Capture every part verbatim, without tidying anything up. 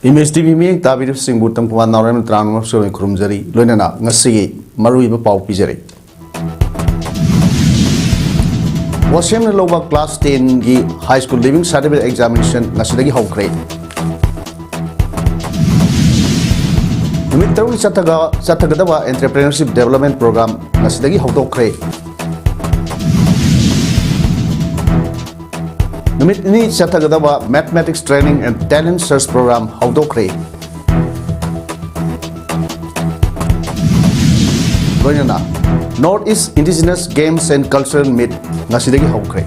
Image TV ꯃꯤꯠꯌꯦꯡ ꯇꯥꯕꯤꯔꯤꯕꯁꯤꯡꯕꯨ ꯇꯝꯀꯨꯃꯥꯔ ꯅꯥꯎꯔꯦꯝꯅ ꯇꯔꯥꯃꯉꯥ ꯁꯨꯔꯕ ꯈꯨꯔꯨꯝꯖꯔꯤ꯫ ꯂꯣꯏꯅꯅ ꯉꯁꯤꯒꯤ ꯃꯔꯨꯑꯣꯏꯕ ꯄꯥꯎ ꯄꯤꯖꯔꯤ꯫ ꯕꯣꯁꯦꯝꯅ ꯂꯧꯕ class ten ꯒꯤ high school leaving certificate examination ꯉꯁꯤꯗꯒꯤ ꯍꯧꯈ꯭ꯔꯦ꯫ ꯅꯨꯃꯤꯠ ꯇꯔꯨꯛꯅꯤ ꯆꯠꯊꯒ-, ꯆꯠꯊꯒꯗꯕ Entrepreneurship Development Program ꯉꯁꯤꯗꯒꯤ ꯍꯧꯗꯣꯛꯈ꯭ꯔꯦ꯫ ꯅꯨꯃꯤꯠ ꯅꯤꯅꯤ ꯆꯠꯊꯒꯗꯕ Mathematics Training and Talent Search Program ꯍꯧꯗꯣꯛꯈ꯭ꯔꯦ꯫ ꯂꯣꯏꯅꯅ North East Indigenous Games and Cultural Meet ꯉꯁꯤꯗꯒꯤ ꯍꯧꯈ꯭ꯔꯦ꯫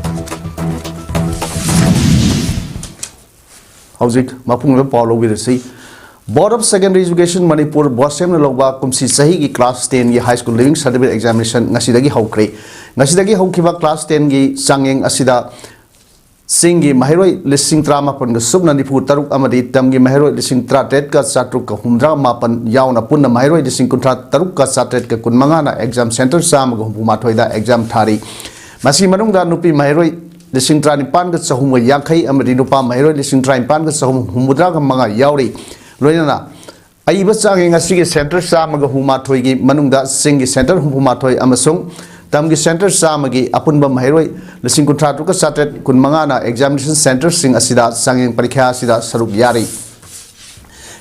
ꯍꯧꯖꯤꯛ ꯃꯄꯨꯡ ꯑꯣꯏꯕ ꯄꯥꯎ ꯂꯧꯕꯤꯔꯁꯤ꯫ Board of Secondary Education Manipur, ꯕꯣꯁꯦꯝꯅ ꯂꯧꯕ ꯀꯨꯝꯁꯤ ꯆꯍꯤꯒꯤ class ten ꯒꯤ high school leaving certificate examination ꯉꯁꯤꯗꯒꯤ ꯍꯧꯈ꯭ꯔꯦ꯫ ꯉꯁꯤꯗꯒꯤ ꯍꯧꯈꯤꯕ class ten ꯒꯤ ꯆꯥꯡꯌꯦꯡ ꯑꯁꯤꯗ ꯆꯤꯡꯒꯤ ꯃꯍꯩꯔꯣꯏ ꯂꯤꯁꯤꯡ ꯇꯔꯥꯃꯥꯄꯟꯒ ꯁꯨꯞꯅ ꯅꯤꯐꯨ ꯇꯔꯨꯛ ꯑꯃꯗꯤ ꯇꯝꯒꯤ ꯃꯍꯩꯔꯣꯏ ꯂꯤꯁꯤꯡ ꯇꯔꯥꯇꯔꯦꯠꯀ ꯆꯥꯇ꯭ꯔꯨꯛꯀ ꯍꯨꯝꯗ꯭ꯔꯥ ꯃꯥꯄꯟ ꯌꯥꯎꯅ ꯄꯨꯟꯅ ꯃꯍꯩꯔꯣꯏ ꯂꯤꯁꯤꯡ ꯀꯨꯟꯊ꯭ꯔꯥ ꯇꯔꯨꯛꯀ ꯆꯥꯇ꯭ꯔꯦꯠꯀ ꯀꯨꯟꯃꯉꯥꯅ exam center ꯆꯥꯝꯃꯒ ꯍꯨꯝꯐꯨ ꯃꯥꯊꯣꯏꯗ exam ꯊꯥꯔꯤ꯫ ꯃꯁꯤ ꯃꯅꯨꯡꯗ ꯅꯨꯄꯤ ꯃꯍꯩꯔꯣꯏ ꯂꯤꯁꯤꯡ ꯇꯔꯥꯅꯤꯄꯥꯟꯒ ꯆꯍꯨꯝꯒ ꯌꯥꯡꯈꯩ ꯑꯃꯗꯤ ꯅꯨꯄꯥ ꯃꯍꯩꯔꯣꯏ ꯂꯤꯁꯤꯡ ꯇꯔꯥꯅꯤꯄꯥꯟꯒ ꯆꯍꯨꯝ ꯍꯨꯝꯐꯨꯇꯔꯥꯒ ꯃꯉꯥ ꯌꯥꯎꯔꯤ꯫ ꯂꯣꯏꯅꯅ ꯑꯏꯕ ꯆꯥꯡꯌꯦꯡ ꯑꯁꯤꯒꯤ center ꯆꯥꯝꯃꯒ ꯍꯨꯝꯐꯨ ꯃꯥꯊꯣꯏꯒꯤ ꯃꯅꯨꯡꯗ ꯆꯤꯡꯒꯤ center ꯍꯨꯝꯐꯨ ꯃꯥꯊꯣꯏ ꯑꯃꯁꯨꯡ ꯇꯝꯒꯤ center ꯆꯥꯝꯃꯒꯤ ꯑꯄꯨꯟꯕ ꯃꯍꯩꯔꯣꯏ ꯂꯤꯁꯤꯡ ꯀꯨꯟꯊ꯭ꯔꯥ ꯇꯔꯨꯛꯀ ꯆꯥꯇ꯭ꯔꯦꯠ ꯀꯨꯟꯃꯉꯥꯅ examination centerꯁꯤꯡ ꯑꯁꯤꯗ ꯆꯥꯡꯌꯦꯡ ꯄꯔꯤꯈ꯭ꯌꯥ ꯑꯁꯤꯗ ꯁꯔꯨꯛ ꯌꯥꯔꯤ꯫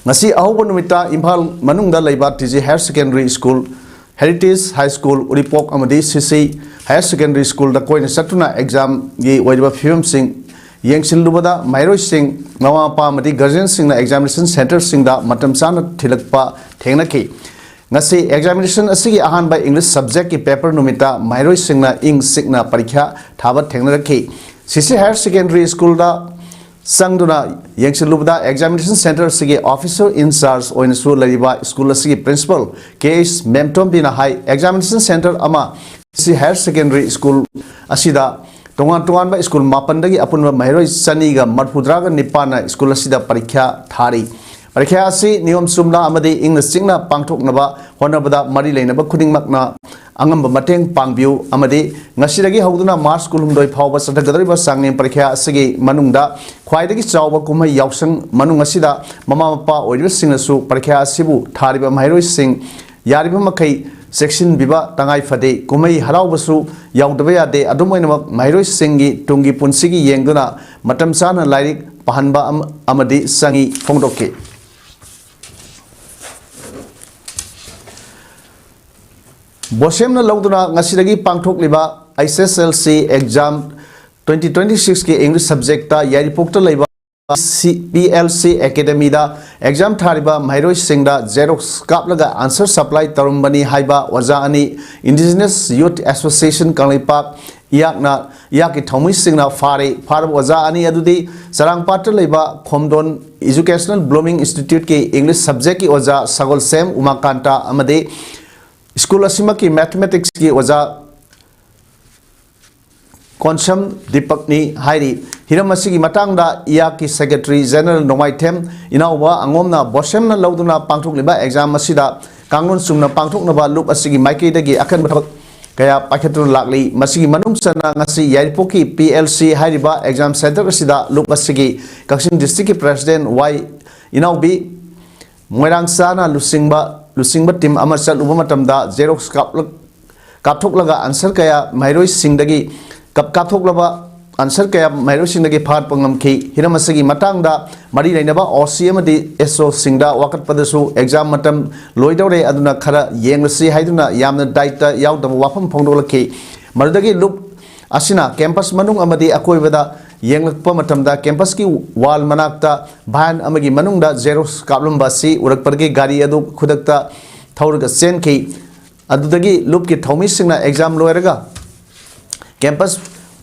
ꯉꯁꯤ ꯑꯍꯧꯕ ꯅꯨꯃꯤꯠꯇ ꯏꯝꯐꯥꯜ ꯃꯅꯨꯡꯗ ꯂꯩꯕ T G Higher Secondary School, Heritage High School, ꯎꯔꯤꯄꯣꯛ ꯑꯃꯗꯤ ꯁꯤ ꯁꯤ Higher Secondary Schoolꯗ ꯀꯣꯏꯅ ꯆꯠꯇꯨꯅ examꯒꯤ ꯑꯣꯏꯔꯤꯕ ꯐꯤꯕꯝꯁꯤꯡ ꯌꯦꯡꯁꯤꯜꯂꯨꯕꯗ ꯃꯍꯩꯔꯣꯏꯁꯤꯡ, ꯃꯃꯥ ꯃꯄꯥ ꯑꯃꯗꯤ guardianꯁꯤꯡꯅ examination centerꯁꯤꯡꯗ ꯃꯇꯝ ꯆꯥꯅ ꯊꯤꯜꯂꯛꯄ ꯊꯦꯡꯅꯈꯤ꯫ ꯉꯁꯤ examination ꯑꯁꯤꯒꯤ ꯑꯍꯥꯟꯕ English subjectꯀꯤ paper ꯅꯨꯃꯤꯠꯇ ꯃꯍꯩꯔꯣꯏꯁꯤꯡꯅ ꯏꯪ ꯆꯤꯛꯅ ꯄꯔꯤꯈ꯭ꯌꯥ ꯊꯥꯕ ꯊꯦꯡꯅꯔꯛꯈꯤ꯫ ꯁꯤ ꯁꯤ Higher Secondary Schoolꯗ ꯆꯪꯗꯨꯅ ꯌꯦꯡꯁꯤꯜꯂꯨꯕꯗ examination center ꯑꯁꯤꯒꯤ officer in charge ꯑꯣꯏꯅꯁꯨ ꯂꯩꯔꯤꯕ school ꯑꯁꯤꯒꯤ principal ꯀꯦ ꯑꯩꯆ ꯃꯦꯝꯇꯣꯝꯕꯤꯅ ꯍꯥꯏ, examination center ꯑꯃ ꯁꯤ ꯁꯤ Higher Secondary School ꯑꯁꯤꯗ ꯇꯣꯉꯥꯟ ꯇꯣꯉꯥꯟꯕ school ꯃꯥꯄꯟꯗꯒꯤ ꯑꯄꯨꯟꯕ ꯃꯍꯩꯔꯣꯏ ꯆꯅꯤꯒ ꯃꯔꯐꯨꯇꯔꯥꯒ ꯅꯤꯄꯥꯟꯅ school ꯑꯁꯤꯗ ꯄꯔꯤꯈ꯭ꯌꯥ ꯊꯥꯔꯤ꯫ ꯄꯔꯤꯈ꯭ꯌꯥ ꯑꯁꯤ ꯅꯤꯌꯣꯝ ꯆꯨꯝꯅ ꯑꯃꯗꯤ ꯏꯪꯅ ꯆꯤꯛꯅ ꯄꯥꯡꯊꯣꯛꯅꯕ ꯍꯣꯠꯅꯕꯗ ꯃꯔꯤ ꯂꯩꯅꯕ ꯈꯨꯗꯤꯡꯃꯛꯅ ꯑꯉꯝꯕ ꯃꯇꯦꯡ ꯄꯥꯡꯕꯤꯌꯨ ꯑꯃꯗꯤ ꯉꯁꯤꯗꯒꯤ ꯍꯧꯗꯨꯅ ꯃꯥꯔꯆ ꯀꯨꯟꯍꯨꯝꯗꯣꯏ ꯐꯥꯎꯕ ꯆꯠꯊꯒꯗꯧꯔꯤꯕ ꯆꯥꯡꯌꯦꯡ ꯄꯔꯤꯈ꯭ꯌꯥ ꯑꯁꯤꯒꯤ ꯃꯅꯨꯡꯗ ꯈ꯭ꯋꯥꯏꯗꯒꯤ ꯆꯥꯎꯕ ꯀꯨꯝꯍꯩ ꯌꯥꯎꯁꯪ ꯃꯅꯨꯡ ꯑꯁꯤꯗ ꯃꯃꯥ ꯃꯄꯥ ꯑꯣꯏꯔꯤꯕꯁꯤꯡꯅꯁꯨ ꯄꯔꯤꯈ꯭ꯌꯥ ꯑꯁꯤꯕꯨ ꯊꯥꯔꯤꯕ ꯃꯍꯩꯔꯣꯏꯁꯤꯡ ꯌꯥꯔꯤꯕ ꯃꯈꯩ ꯆꯦꯛꯁꯤꯟꯕꯤꯕ ꯇꯉꯥꯏ ꯐꯗꯦ꯫ ꯀꯨꯝꯍꯩ ꯍꯔꯥꯎꯕꯁꯨ ꯌꯥꯎꯗꯕ ꯌꯥꯗꯦ꯫ ꯑꯗꯨꯝ ꯑꯣꯏꯅꯃꯛ ꯃꯍꯩꯔꯣꯏꯁꯤꯡꯒꯤ ꯇꯨꯡꯒꯤ ꯄꯨꯟꯁꯤꯒꯤ ꯌꯦꯡꯗꯨꯅ ꯃꯇꯝ ꯆꯥꯅ ꯂꯥꯏꯔꯤꯛ ꯄꯥꯍꯟꯕ ꯑꯃ-, ꯑꯃꯗꯤ ꯆꯪꯏ ꯐꯣꯡꯗꯣꯛꯈꯤ꯫ ꯕꯣꯁꯦꯝꯅ ꯂꯧꯗꯨꯅ ꯉꯁꯤꯗꯒꯤ ꯄꯥꯡꯊꯣꯛꯂꯤꯕ H S L C exam twenty twenty-six ꯀꯤ English subject ꯇ ꯌꯥꯏꯔꯤꯄꯣꯛꯇ ꯂꯩꯕ ꯁꯤ-, P L C Academy ꯗ exam ꯊꯥꯔꯤꯕ ꯃꯍꯩꯔꯣꯏꯁꯤꯡꯗ xerox ꯀꯥꯞꯂꯒ answer supply ꯇꯧꯔꯝꯕꯅꯤ ꯍꯥꯏꯕ ꯑꯣꯖꯥ ꯑꯅꯤ Indigenous Youth Association ꯀꯪꯂꯩꯄꯥꯛ ꯏꯌꯥꯛꯅ, ꯏꯌꯥꯛꯀꯤ ꯊꯧꯃꯤꯁꯤꯡꯅ ꯐꯥꯔꯦ꯫ ꯐꯥꯔꯕ ꯑꯣꯖꯥ ꯑꯅꯤ ꯑꯗꯨꯗꯤ ꯆꯔꯥꯡꯄꯥꯠꯇ ꯂꯩꯕ ꯈꯣꯝꯗꯣꯟ Educational Blooming Institute ꯀꯤ English subject ꯀꯤ ꯑꯣꯖꯥ ꯁꯒꯣꯜꯁꯦꯝ ꯎꯃꯥꯀꯥꯟꯇ ꯑꯃꯗꯤ ꯁ꯭ꯀꯨꯜ ꯑꯁꯤꯃꯛꯀꯤ mathematics ꯀꯤ ꯑꯣꯖꯥ ꯀꯣꯟꯁꯝ ꯗꯤꯄꯛꯅꯤ ꯍꯥꯏꯔꯤ꯫ ꯍꯤꯔꯝ ꯑꯁꯤꯒꯤ ꯃꯇꯥꯡꯗ ꯏꯌꯥꯛꯀꯤ Secretary General ꯅꯣꯡꯃꯥꯏꯊꯦꯝ ꯏꯅꯥꯎꯕ ꯑꯉꯣꯝꯅ ꯕꯣꯁꯦꯝꯅ ꯂꯧꯗꯨꯅ ꯄꯥꯡꯊꯣꯛꯂꯤꯕ exam ꯑꯁꯤꯗ ꯀꯥꯡꯂꯣꯟ ꯆꯨꯝꯅ ꯄꯥꯡꯊꯣꯛꯅꯕ ꯂꯨꯞ ꯑꯁꯤꯒꯤ ꯃꯥꯏꯀꯩꯗꯒꯤ ꯑꯀꯟꯕ ꯊꯕꯛ ꯀꯌꯥ ꯄꯥꯏꯈꯠꯇꯨꯅ ꯂꯥꯛꯂꯤ꯫ ꯃꯁꯤꯒꯤ ꯃꯅꯨꯡ ꯆꯟꯅ ꯉꯁꯤ ꯌꯥꯏꯔꯤꯄꯣꯛꯀꯤ P L C ꯍꯥꯏꯔꯤꯕ exam center ꯑꯁꯤꯗ ꯂꯨꯞ ꯑꯁꯤꯒꯤ ꯀꯛꯆꯤꯡ district ꯀꯤ President ꯋꯥꯏ ꯏꯅꯥꯎꯕꯤ ꯃꯣꯏꯔꯥꯡ ꯆꯥꯅ ꯂꯨꯆꯤꯡꯕ, ꯂꯨꯆꯤꯡꯕ team ꯑꯃ ꯆꯠꯂꯨꯕ ꯃꯇꯝꯗ xerox ꯀꯥꯞꯂꯛ-, ꯀꯥꯞꯊꯣꯛꯂꯒ answer ꯀꯌꯥ ꯃꯍꯩꯔꯣꯏꯁꯤꯡꯗꯒꯤ ꯀꯥꯞ-, ꯀꯥꯞꯊꯣꯛꯂꯕ answer ꯀꯌꯥ ꯃꯍꯩꯔꯣꯏꯁꯤꯡꯗꯒꯤ ꯐꯥꯒꯠꯄ ꯉꯝꯈꯤ꯫ ꯍꯤꯔꯝ ꯑꯁꯤꯒꯤ ꯃꯇꯥꯡꯗ ꯃꯔꯤ ꯂꯩꯅꯕ O C ꯑꯃꯗꯤ S O ꯁꯤꯡꯗ ꯋꯥꯀꯠꯄꯗꯁꯨ exam ꯃꯇꯝ ꯂꯣꯏꯗꯧꯔꯦ, ꯑꯗꯨꯅ ꯈꯔ ꯌꯦꯡꯂꯁꯤ ꯍꯥꯏꯗꯨꯅ ꯌꯥꯝꯅ ꯗꯥꯏꯇ ꯌꯥꯎꯗꯕ ꯋꯥꯐꯝ ꯐꯣꯡꯗꯣꯛꯂꯛꯈꯤ꯫ ꯃꯗꯨꯗꯒꯤ ꯂꯨꯞ ꯑꯁꯤꯅ campus ꯃꯅꯨꯡ ꯑꯃꯗꯤ ꯑꯀꯣꯏꯕꯗ ꯌꯦꯡꯂꯛꯄ ꯃꯇꯝꯗ campus ꯀꯤ wall ꯃꯅꯥꯛꯇ van ꯑꯃꯒꯤ ꯃꯅꯨꯡꯗ xerox ꯀꯥꯞꯂꯝꯕ ꯑꯁꯤ ꯎꯔꯛꯄꯗꯒꯤ ꯒꯥꯔꯤ ꯑꯗꯨ ꯈꯨꯗꯛꯇ ꯊꯧꯔꯒ ꯆꯦꯟꯈꯤ꯫ ꯑꯗꯨꯗꯒꯤ ꯂꯨꯞꯀꯤ ꯊꯧꯃꯤꯁꯤꯡꯅ exam ꯂꯣꯏꯔꯒ campus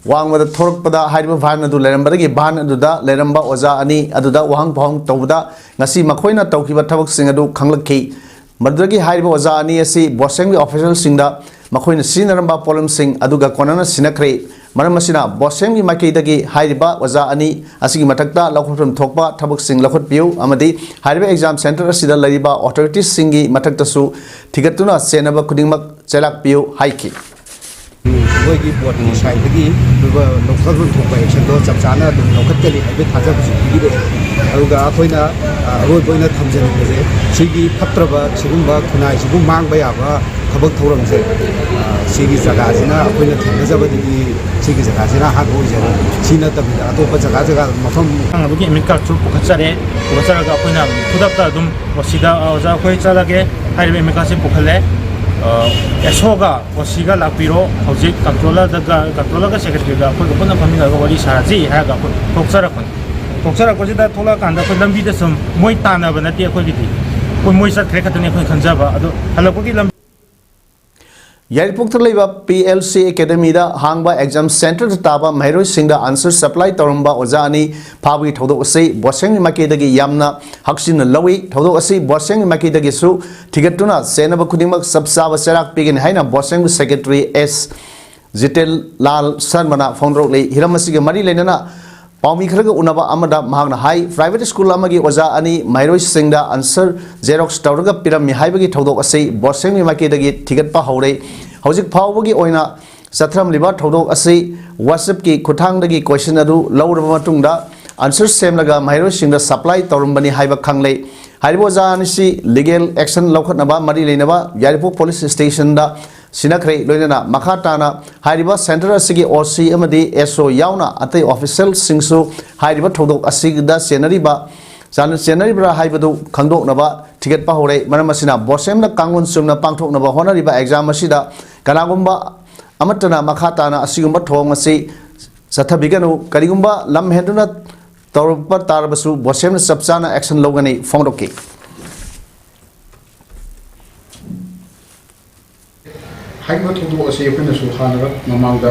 ꯋꯥꯡꯃꯗ ꯊꯣꯔꯛꯄꯗ ꯍꯥꯏꯔꯤꯕ van ꯑꯗꯨ ꯂꯩꯔꯝꯕꯗꯒꯤ van ꯑꯗꯨꯗ ꯂꯩꯔꯝꯕ ꯑꯣꯖꯥ ꯑꯅꯤ ꯑꯗꯨꯗ ꯋꯥꯍꯪ ꯄꯥꯎꯍꯪ ꯇꯧꯕꯗ ꯉꯁꯤ ꯃꯈꯣꯏꯅ ꯇꯧꯈꯤꯕ ꯊꯕꯛꯁꯤꯡ ꯑꯗꯨ ꯈꯪꯂꯛꯈꯤ꯫ ꯃꯗꯨꯗꯒꯤ ꯍꯥꯏꯔꯤꯕ ꯑꯣꯖꯥ ꯑꯅꯤ ꯑꯁꯤ ꯕꯣꯁꯦꯝꯒꯤ official ꯁꯤꯡꯗ ꯃꯈꯣꯏꯅ ꯁꯤꯖꯤꯟꯅꯔꯝꯕ ꯄꯣꯠꯂꯝꯁꯤꯡ ꯑꯗꯨꯒ ꯀꯣꯟꯅꯅ ꯁꯤꯟꯅꯈ꯭ꯔꯦ꯫ ꯃꯔꯝ ꯑꯁꯤꯅ ꯕꯣꯁꯦꯝꯒꯤ ꯃꯥꯏꯀꯩꯗꯒꯤ ꯍꯥꯏꯔꯤꯕ ꯑꯣꯖꯥ ꯑꯅꯤ ꯑꯁꯤꯒꯤ ꯃꯊꯛꯇ ꯂꯧꯈꯠꯐꯝ ꯊꯣꯛꯄ ꯊꯕꯛꯁꯤꯡ ꯂꯧꯈꯠꯄꯤꯌꯨ ꯑꯃꯗꯤ ꯍꯥꯏꯔꯤꯕ exam centre ꯑꯁꯤꯗ ꯂꯩꯔꯤꯕ authoritiesꯁꯤꯡꯒꯤ ꯃꯊꯛꯇꯁꯨ ꯊꯤꯒꯠꯇꯨꯅ ꯆꯦꯟꯅꯕ ꯈꯨꯗꯤꯡꯃꯛ ꯆꯦꯜꯂꯥꯛꯄꯤꯌꯨ ꯍꯥꯏꯈꯤ꯫ ꯑꯩꯈꯣꯏꯒꯤ boardꯀꯤ sideꯇꯒꯤ ꯑꯩꯈꯣꯏ ꯂꯧꯈꯠꯐꯝ ꯊꯣꯛꯄ actionꯗꯣ ꯆꯞ ꯆꯥꯅ ꯑꯗꯨꯝ ꯂꯧꯈꯠꯀꯅꯤ ꯍꯥꯏꯕꯒꯤ ꯊꯥꯖꯕꯁꯨ ꯄꯤꯕꯤꯔꯛꯑꯦ꯫ ꯑꯗꯨꯒ ꯑꯩꯈꯣꯏꯅ, ꯑ, ꯑꯔꯣꯏꯕ ꯑꯣꯏꯅ ꯊꯝꯖꯅꯤꯡꯕꯁꯦ, ꯁꯤꯒꯤ ꯐꯠꯇ꯭ꯔꯕ ꯁꯤꯒꯨꯝꯕ ꯈꯨꯟꯅꯥꯏꯁꯤꯕꯨ ꯃꯥꯡꯕ ꯌꯥꯕ ꯊꯕꯛ ꯊꯧꯔꯝꯁꯦ, ꯑ, ꯁꯤꯒꯤ ꯖꯒꯥꯁꯤꯅ ꯑꯩꯈꯣꯏꯅ ꯊꯦꯡꯅꯖꯕꯗꯗꯤ ꯁꯤꯒꯤ ꯖꯒꯥꯁꯤꯅ ꯑꯍꯥꯟꯕ ꯑꯣꯏꯖꯔꯦ꯫ ꯁꯤ ꯅꯠꯇꯕꯤꯗ ꯑꯇꯣꯞꯄ ꯖꯒꯥ ꯖꯒꯥ ꯃꯐꯝ ꯑꯉꯥꯡ ꯑꯗꯨꯒꯤ admit cardꯁꯨ ꯄꯨꯈꯠꯆꯔꯦ꯫ ꯄꯨꯈꯠꯆꯔꯒ ꯑꯩꯈꯣꯏꯅ ꯈꯨꯗꯛꯇ ꯑꯗꯨꯝ ꯑꯣ ꯁꯤꯗ, ꯑ, ꯑꯣꯖꯥ ꯑꯩꯈꯣꯏ ꯆꯠꯂꯒꯦ ꯍꯥꯏꯔꯤꯕ admit cardꯁꯦ ꯄꯨꯈꯠꯂꯦ꯫ ꯑ, SOꯒ OCꯒ ꯂꯥꯛꯄꯤꯔꯣ, ꯍꯧꯖꯤꯛ controllerꯗꯒ, controllerꯒ secretaryꯒ ꯑꯩꯈꯣꯏꯒ ꯄꯨꯟꯅ ꯐꯝꯃꯤꯟꯅꯔꯒ ꯋꯥꯔꯤ ꯁꯥꯔꯁꯤ ꯍꯥꯏꯔꯒ ꯑꯩꯈꯣꯏ ꯊꯣꯛꯆꯔꯛꯄꯅꯤ꯫ ꯊꯣꯛꯆꯔꯛꯄꯁꯤꯗ ꯊꯣꯛꯂꯛꯑꯀꯥꯟꯗ ꯑꯩꯈꯣꯏ ꯂꯝꯕꯤꯗ ꯁꯨꯝ ꯃꯣꯏ ꯇꯥꯟꯅꯕ ꯅꯠꯇꯦ ꯑꯩꯈꯣꯏꯒꯤꯗꯤ, ꯑꯩꯈꯣꯏ ꯃꯣꯏ ꯆꯠꯈ꯭ꯔꯦ ꯈꯛꯇꯅꯤ ꯑꯩꯈꯣꯏ ꯈꯟꯖꯕ꯫ ꯑꯗꯣ ꯍꯜꯂꯛꯄꯒꯤ ꯂꯝ- ꯌꯥꯏꯔꯤꯄꯣꯛꯇ ꯂꯩꯕ PLC Academyꯗ ꯍꯥꯡꯕ exam centreꯗ ꯇꯥꯕ ꯃꯍꯩꯔꯣꯏꯁꯤꯡꯗ answer supply ꯇꯧꯔꯝꯕ ꯑꯣꯖꯥ ꯑꯅꯤ ꯐꯥꯕꯒꯤ ꯊꯧꯗꯣꯛ ꯑꯁꯤ ꯕꯣꯁꯦꯝꯒꯤ ꯃꯥꯏꯀꯩꯗꯒꯤ ꯌꯥꯝꯅ ꯍꯛꯆꯤꯟꯅ ꯂꯧꯏ꯫ ꯊꯧꯗꯣꯛ ꯑꯁꯤ ꯕꯣꯁꯦꯝꯒꯤ ꯃꯥꯏꯀꯩꯗꯒꯤꯁꯨ ꯊꯤꯒꯠꯇꯨꯅ ꯆꯦꯟꯅꯕ ꯈꯨꯗꯤꯡꯃꯛ ꯆꯞ ꯆꯥꯕ ꯆꯩꯔꯥꯛ ꯄꯤꯒꯅꯤ ꯍꯥꯏꯅ ꯕꯣꯁꯦꯝꯒꯤ secretary S ꯖꯤꯇꯦꯟ ꯂꯥꯜ ꯁꯔꯃꯅ ꯐꯣꯡꯗꯣꯔꯛꯂꯤ꯫ ꯍꯤꯔꯝ ꯑꯁꯤꯒ ꯃꯔꯤ ꯂꯩꯅꯅ ꯄꯥꯎꯃꯤ ꯈꯔꯒ ꯎꯅꯕ ꯑꯃꯗ ꯃꯍꯥꯛꯅ ꯍꯥꯏ, private school ꯑꯃꯒꯤ ꯑꯣꯖꯥ ꯑꯅꯤ ꯃꯍꯩꯔꯣꯏꯁꯤꯡꯗ answer xerox ꯇꯧꯔꯒ ꯄꯤꯔꯝꯃꯤ ꯍꯥꯏꯕꯒꯤ ꯊꯧꯗꯣꯛ ꯑꯁꯤ ꯕꯣꯁꯦꯝꯒꯤ ꯃꯥꯏꯀꯩꯗꯒꯤ ꯊꯤꯒꯠꯄ ꯍꯧꯔꯦ꯫ ꯍꯧꯖꯤꯛ ꯐꯥꯎꯕꯒꯤ ꯑꯣꯏꯅ ꯆꯠꯊꯔꯝꯂꯤꯕ ꯊꯧꯗꯣꯛ ꯑꯁꯤ WhatsAppꯀꯤ ꯈꯨꯠꯊꯥꯡꯗꯒꯤ question ꯑꯗꯨ ꯂꯧꯔꯕ ꯃꯇꯨꯡꯗ answer ꯁꯦꯝꯂꯒ ꯃꯍꯩꯔꯣꯏꯁꯤꯡꯗ supply ꯇꯧꯔꯝꯕꯅꯤ ꯍꯥꯏꯕ ꯈꯪꯂꯦ꯫ ꯍꯥꯏꯔꯤꯕ ꯑꯣꯖꯥ ꯑꯅꯤꯁꯤ legal action ꯂꯧꯈꯠꯅꯕ ꯃꯔꯤ ꯂꯩꯅꯕ ꯌꯥꯏꯔꯤꯄꯣꯛ police stationꯗ ꯁꯤꯟꯅꯈ꯭ꯔꯦ꯫ ꯂꯣꯏꯅꯅ ꯃꯈꯥ ꯇꯥꯅ ꯍꯥꯏꯔꯤꯕ centre ꯑꯁꯤꯒꯤ OC ꯑꯃꯗꯤ SO ꯌꯥꯎꯅ ꯑꯇꯩ officialꯁꯤꯡꯁꯨ ꯍꯥꯏꯔꯤꯕ ꯊꯧꯗꯣꯛ ꯑꯁꯤꯗ ꯆꯦꯟꯅꯔꯤꯕ, ꯆꯥꯟꯅ ꯆꯦꯟꯅꯔꯤꯕ꯭ꯔꯥ ꯍꯥꯏꯕꯗꯨ ꯈꯪꯗꯣꯛꯅꯕ ꯊꯤꯒꯠꯄ ꯍꯧꯔꯦ꯫ ꯃꯔꯝ ꯑꯁꯤꯅ ꯕꯣꯁꯦꯝꯅ ꯀꯥꯡꯂꯣꯟ ꯆꯨꯝꯅ ꯄꯥꯡꯊꯣꯛꯅꯕ ꯍꯣꯠꯅꯔꯤꯕ exam ꯑꯁꯤꯗ ꯀꯅꯥꯒꯨꯝꯕ ꯑꯃꯠꯇꯅ ꯃꯈꯥ ꯇꯥꯅ ꯑꯁꯤꯒꯨꯝꯕ ꯊꯧꯑꯣꯡ ꯑꯁꯤ ꯆꯠꯊꯕꯤꯒꯅꯨ꯫ ꯀꯔꯤꯒꯨꯝꯕ ꯂꯝ ꯍꯦꯟꯗꯨꯅ ꯇꯧꯔꯛꯄ ꯇꯥꯔꯕꯁꯨ ꯕꯣꯁꯦꯝꯅ ꯆꯞ ꯆꯥꯅ action ꯂꯧꯒꯅꯤ ꯐꯣꯡꯗꯣꯛꯈꯤ꯫ ꯍꯥꯏꯔꯤꯕ ꯊꯧꯗꯣꯛ ꯑꯁꯤ ꯑꯩꯈꯣꯏꯅꯁꯨ ꯍꯥꯟꯅ ꯃꯃꯥꯡꯗ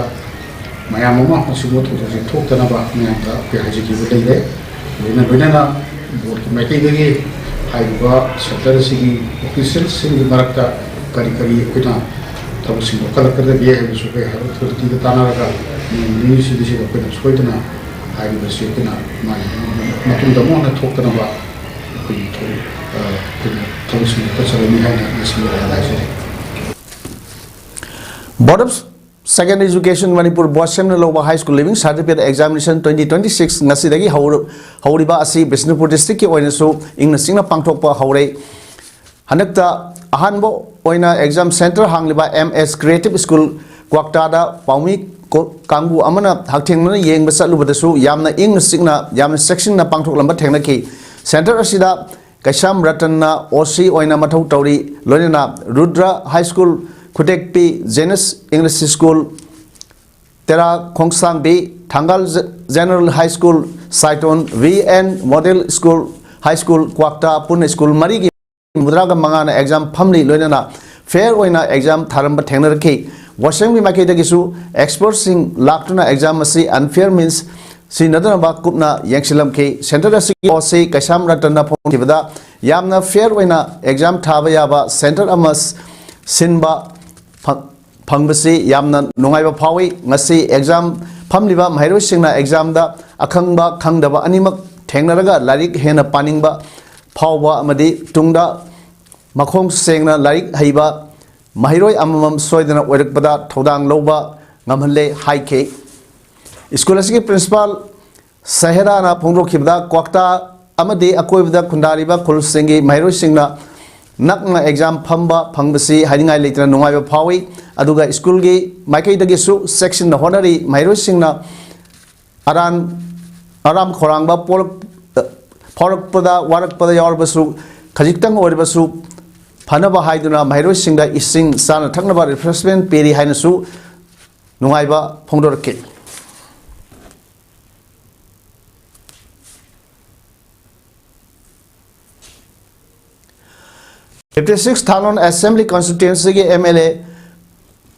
ꯃꯌꯥꯝ ꯑꯃ ꯑꯁꯤꯒꯨꯝꯕ ꯊꯧꯗꯣꯛꯁꯦ ꯊꯣꯛꯇꯅꯕ ꯃꯌꯥꯝꯗ ꯑꯩꯈꯣꯏ ꯍꯥꯏꯖꯈꯤꯕ ꯂꯩꯔꯦ꯫ ꯂꯣꯏꯅ ꯂꯣꯏꯅꯅ boardꯀꯤ ꯃꯥꯏꯀꯩꯗꯒꯤ ꯍꯥꯏꯔꯤꯕ centre ꯑꯁꯤꯒꯤ officialꯁꯤꯡꯒꯤ ꯃꯔꯛꯇ ꯀꯔꯤ ꯀꯔꯤ ꯑꯩꯈꯣꯏꯅ ꯊꯕꯛꯁꯤꯡ ꯂꯧꯈꯠꯂꯛꯀꯗꯒꯦ ꯍꯥꯏꯕꯁꯨ ꯑꯩꯈꯣꯏ higher authorityꯗ ꯇꯥꯟꯅꯔꯒ ꯅꯤꯅꯤꯁꯤꯗ ꯑꯩꯈꯣꯏꯅ ꯁꯣꯏꯗꯅ ꯍꯥꯏꯔꯤꯕꯁꯤ ꯑꯩꯈꯣꯏꯅ ꯃꯥꯒꯤ ꯃꯇꯨꯡꯗ ꯑꯃꯨꯛ ꯍꯟꯅ ꯊꯣꯛꯇꯅꯕ ꯑꯩꯈꯣꯏꯒꯤ ꯊꯕꯛ, ꯑ, ꯑꯩꯈꯣꯏꯅ ꯊꯕꯛꯁꯤꯡ ꯂꯧꯈꯠꯆꯒꯅꯤ ꯍꯥꯏꯅ ꯉꯁꯤ ꯋꯥꯔꯦꯞ ꯍꯥꯏꯖꯔꯤ꯫ Board of Secondary Education Manipur, ꯕꯣꯁꯦꯝꯅ ꯂꯧꯕ High School Leaving Certificate Examination twenty twenty six ꯉꯁꯤꯗꯒꯤ ꯍꯧꯔ-, ꯍꯧꯔꯤꯕ ꯑꯁꯤ ꯕꯤꯁꯅꯨꯄꯨꯔ district ꯀꯤ ꯑꯣꯏꯅꯁꯨ ꯏꯪꯅ ꯆꯤꯛꯅ ꯄꯥꯡꯊꯣꯛꯄ ꯍꯧꯔꯦ꯫ ꯍꯟꯗꯛꯇ ꯑꯍꯥꯟꯕ ꯑꯣꯏꯅ exam centre ꯍꯥꯡꯂꯤꯕ M S Creative School ꯀ꯭ꯋꯥꯛꯇꯥꯗ ꯄꯥꯎꯃꯤ ꯀꯣ-, ꯀꯥꯡꯕꯨ ꯑꯃꯅ ꯍꯛꯊꯦꯡꯅꯅ ꯌꯦꯡꯕ ꯆꯠꯂꯨꯕꯗꯁꯨ ꯌꯥꯝꯅ ꯏꯪꯅ ꯆꯤꯛꯅ, ꯌꯥꯝꯅ ꯆꯦꯛꯁꯤꯟꯅ ꯄꯥꯡꯊꯣꯛꯂꯝꯕ ꯊꯦꯡꯅꯈꯤ꯫ Centre ꯑꯁꯤꯗ ꯀꯩꯁꯥꯝ ꯔꯇꯟꯅ O C ꯑꯣꯏꯅ ꯃꯊꯧ ꯇꯧꯔꯤ, ꯂꯣꯏꯅꯅ Rudra High School, ꯈꯨꯇꯦꯛꯄꯤ Zenith English School, ꯇꯦꯔꯥ ꯈꯣꯡꯁꯥꯡꯕꯤ, Thangal General High School, ꯁꯥꯏꯇꯣꯟ V N Model School, High School ꯀ꯭ꯋꯥꯛꯇꯥ ꯄꯨꯟꯅ school ꯃꯔꯤꯒꯤ ꯃꯧꯗ꯭ꯔꯥꯒ ꯃꯉꯥꯅ exam ꯐꯝꯂꯤ, ꯂꯣꯏꯅꯅ fair ꯑꯣꯏꯅ exam ꯊꯥꯔꯝꯕ ꯊꯦꯡꯅꯔꯛꯈꯤ꯫ ꯕꯣꯁꯦꯝꯒꯤ ꯃꯥꯏꯀꯩꯗꯒꯤꯁꯨ expertꯁꯤꯡ ꯂꯥꯛꯇꯨꯅ exam ꯑꯁꯤ unfair means ꯁꯤꯖꯤꯟꯅꯗꯅꯕ ꯀꯨꯞꯅ ꯌꯦꯡꯁꯤꯜꯂꯝꯈꯤ꯫ Centre ꯑꯁꯤꯒꯤ O C ꯀꯩꯁꯥꯝ ꯔꯇꯟꯅ ꯐꯣꯡꯈꯤꯕꯗ ꯌꯥꯝꯅ fair ꯑꯣꯏꯅ exam ꯊꯥꯕ ꯌꯥꯕ centre ꯑꯃ ꯁꯤꯟꯕ ꯐꯪ-, ꯐꯪꯕꯁꯤ ꯌꯥꯝꯅ ꯅꯨꯡꯉꯥꯏꯕ ꯐꯥꯎꯏ꯫ ꯉꯁꯤ exam ꯐꯝꯂꯤꯕ ꯃꯍꯩꯔꯣꯏꯁꯤꯡꯅ examꯗ ꯑꯈꯪꯕ ꯈꯪꯗꯕ ꯑꯅꯤꯃꯛ ꯊꯦꯡꯅꯔꯒ ꯂꯥꯏꯔꯤꯛ ꯍꯦꯟꯅ ꯄꯥꯅꯤꯡꯕ ꯐꯥꯎꯕ ꯑꯃꯗꯤ ꯇꯨꯡꯗ ꯃꯈꯣꯡ ꯁꯦꯡꯅ ꯂꯥꯏꯔꯤꯛ ꯍꯩꯕ ꯃꯍꯩꯔꯣꯏ ꯑꯃꯃꯝ ꯁꯣꯏꯗꯅ ꯑꯣꯏꯔꯛꯄꯗ ꯊꯧꯗꯥꯡ ꯂꯧꯕ ꯉꯝꯍꯜꯂꯦ ꯍꯥꯏꯈꯤ꯫ School ꯑꯁꯤꯒꯤ principal ꯁꯍꯦꯔꯥꯅ ꯐꯣꯡꯗꯣꯛꯈꯤꯕꯗ, ꯀ꯭ꯋꯥꯛꯇꯥ ꯑꯃꯗꯤ ꯑꯀꯣꯏꯕꯗ ꯈꯨꯟꯗꯥꯔꯤꯕ ꯈꯨꯜꯁꯤꯡꯒꯤ ꯃꯍꯩꯔꯣꯏꯁꯤꯡꯅ ꯅꯛꯅ exam ꯐꯝꯕ ꯐꯪꯕꯁꯤ ꯍꯥꯏꯅꯤꯡꯉꯥꯏ ꯂꯩꯇꯅ ꯅꯨꯡꯉꯥꯏꯕ ꯐꯥꯎꯏ꯫ ꯑꯗꯨꯒ schoolꯒꯤ ꯃꯥꯏꯀꯩꯗꯒꯤꯁꯨ ꯆꯦꯛꯁꯤꯟꯅ ꯍꯣꯠꯅꯔꯤ꯫ ꯃꯍꯩꯔꯣꯏꯁꯤꯡꯅ ꯑꯔꯥꯟ, ꯑꯔꯥꯝ ꯈꯧꯔꯥꯡꯕ ꯄꯣꯛꯂꯛ-, ꯐꯥꯎꯔꯛꯄꯗ, ꯋꯥꯔꯛꯄꯗ ꯌꯥꯎꯔꯕꯁꯨ, ꯈꯖꯤꯛꯇꯪ ꯑꯣꯏꯔꯕꯁꯨ ꯐꯅꯕ ꯍꯥꯏꯗꯨꯅ ꯃꯍꯩꯔꯣꯏꯁꯤꯡꯗ ꯏꯁꯤꯡ, ꯆꯥꯅ ꯊꯛꯅꯕ refreshment ꯄꯤꯔꯤ ꯍꯥꯏꯅꯁꯨ ꯅꯨꯡꯉꯥꯏꯕ ꯐꯣꯡꯗꯣꯔꯛꯈꯤ꯫ Fifty six ꯊꯥꯡꯂꯣꯟ Assembly Constituencyꯒꯤ M L A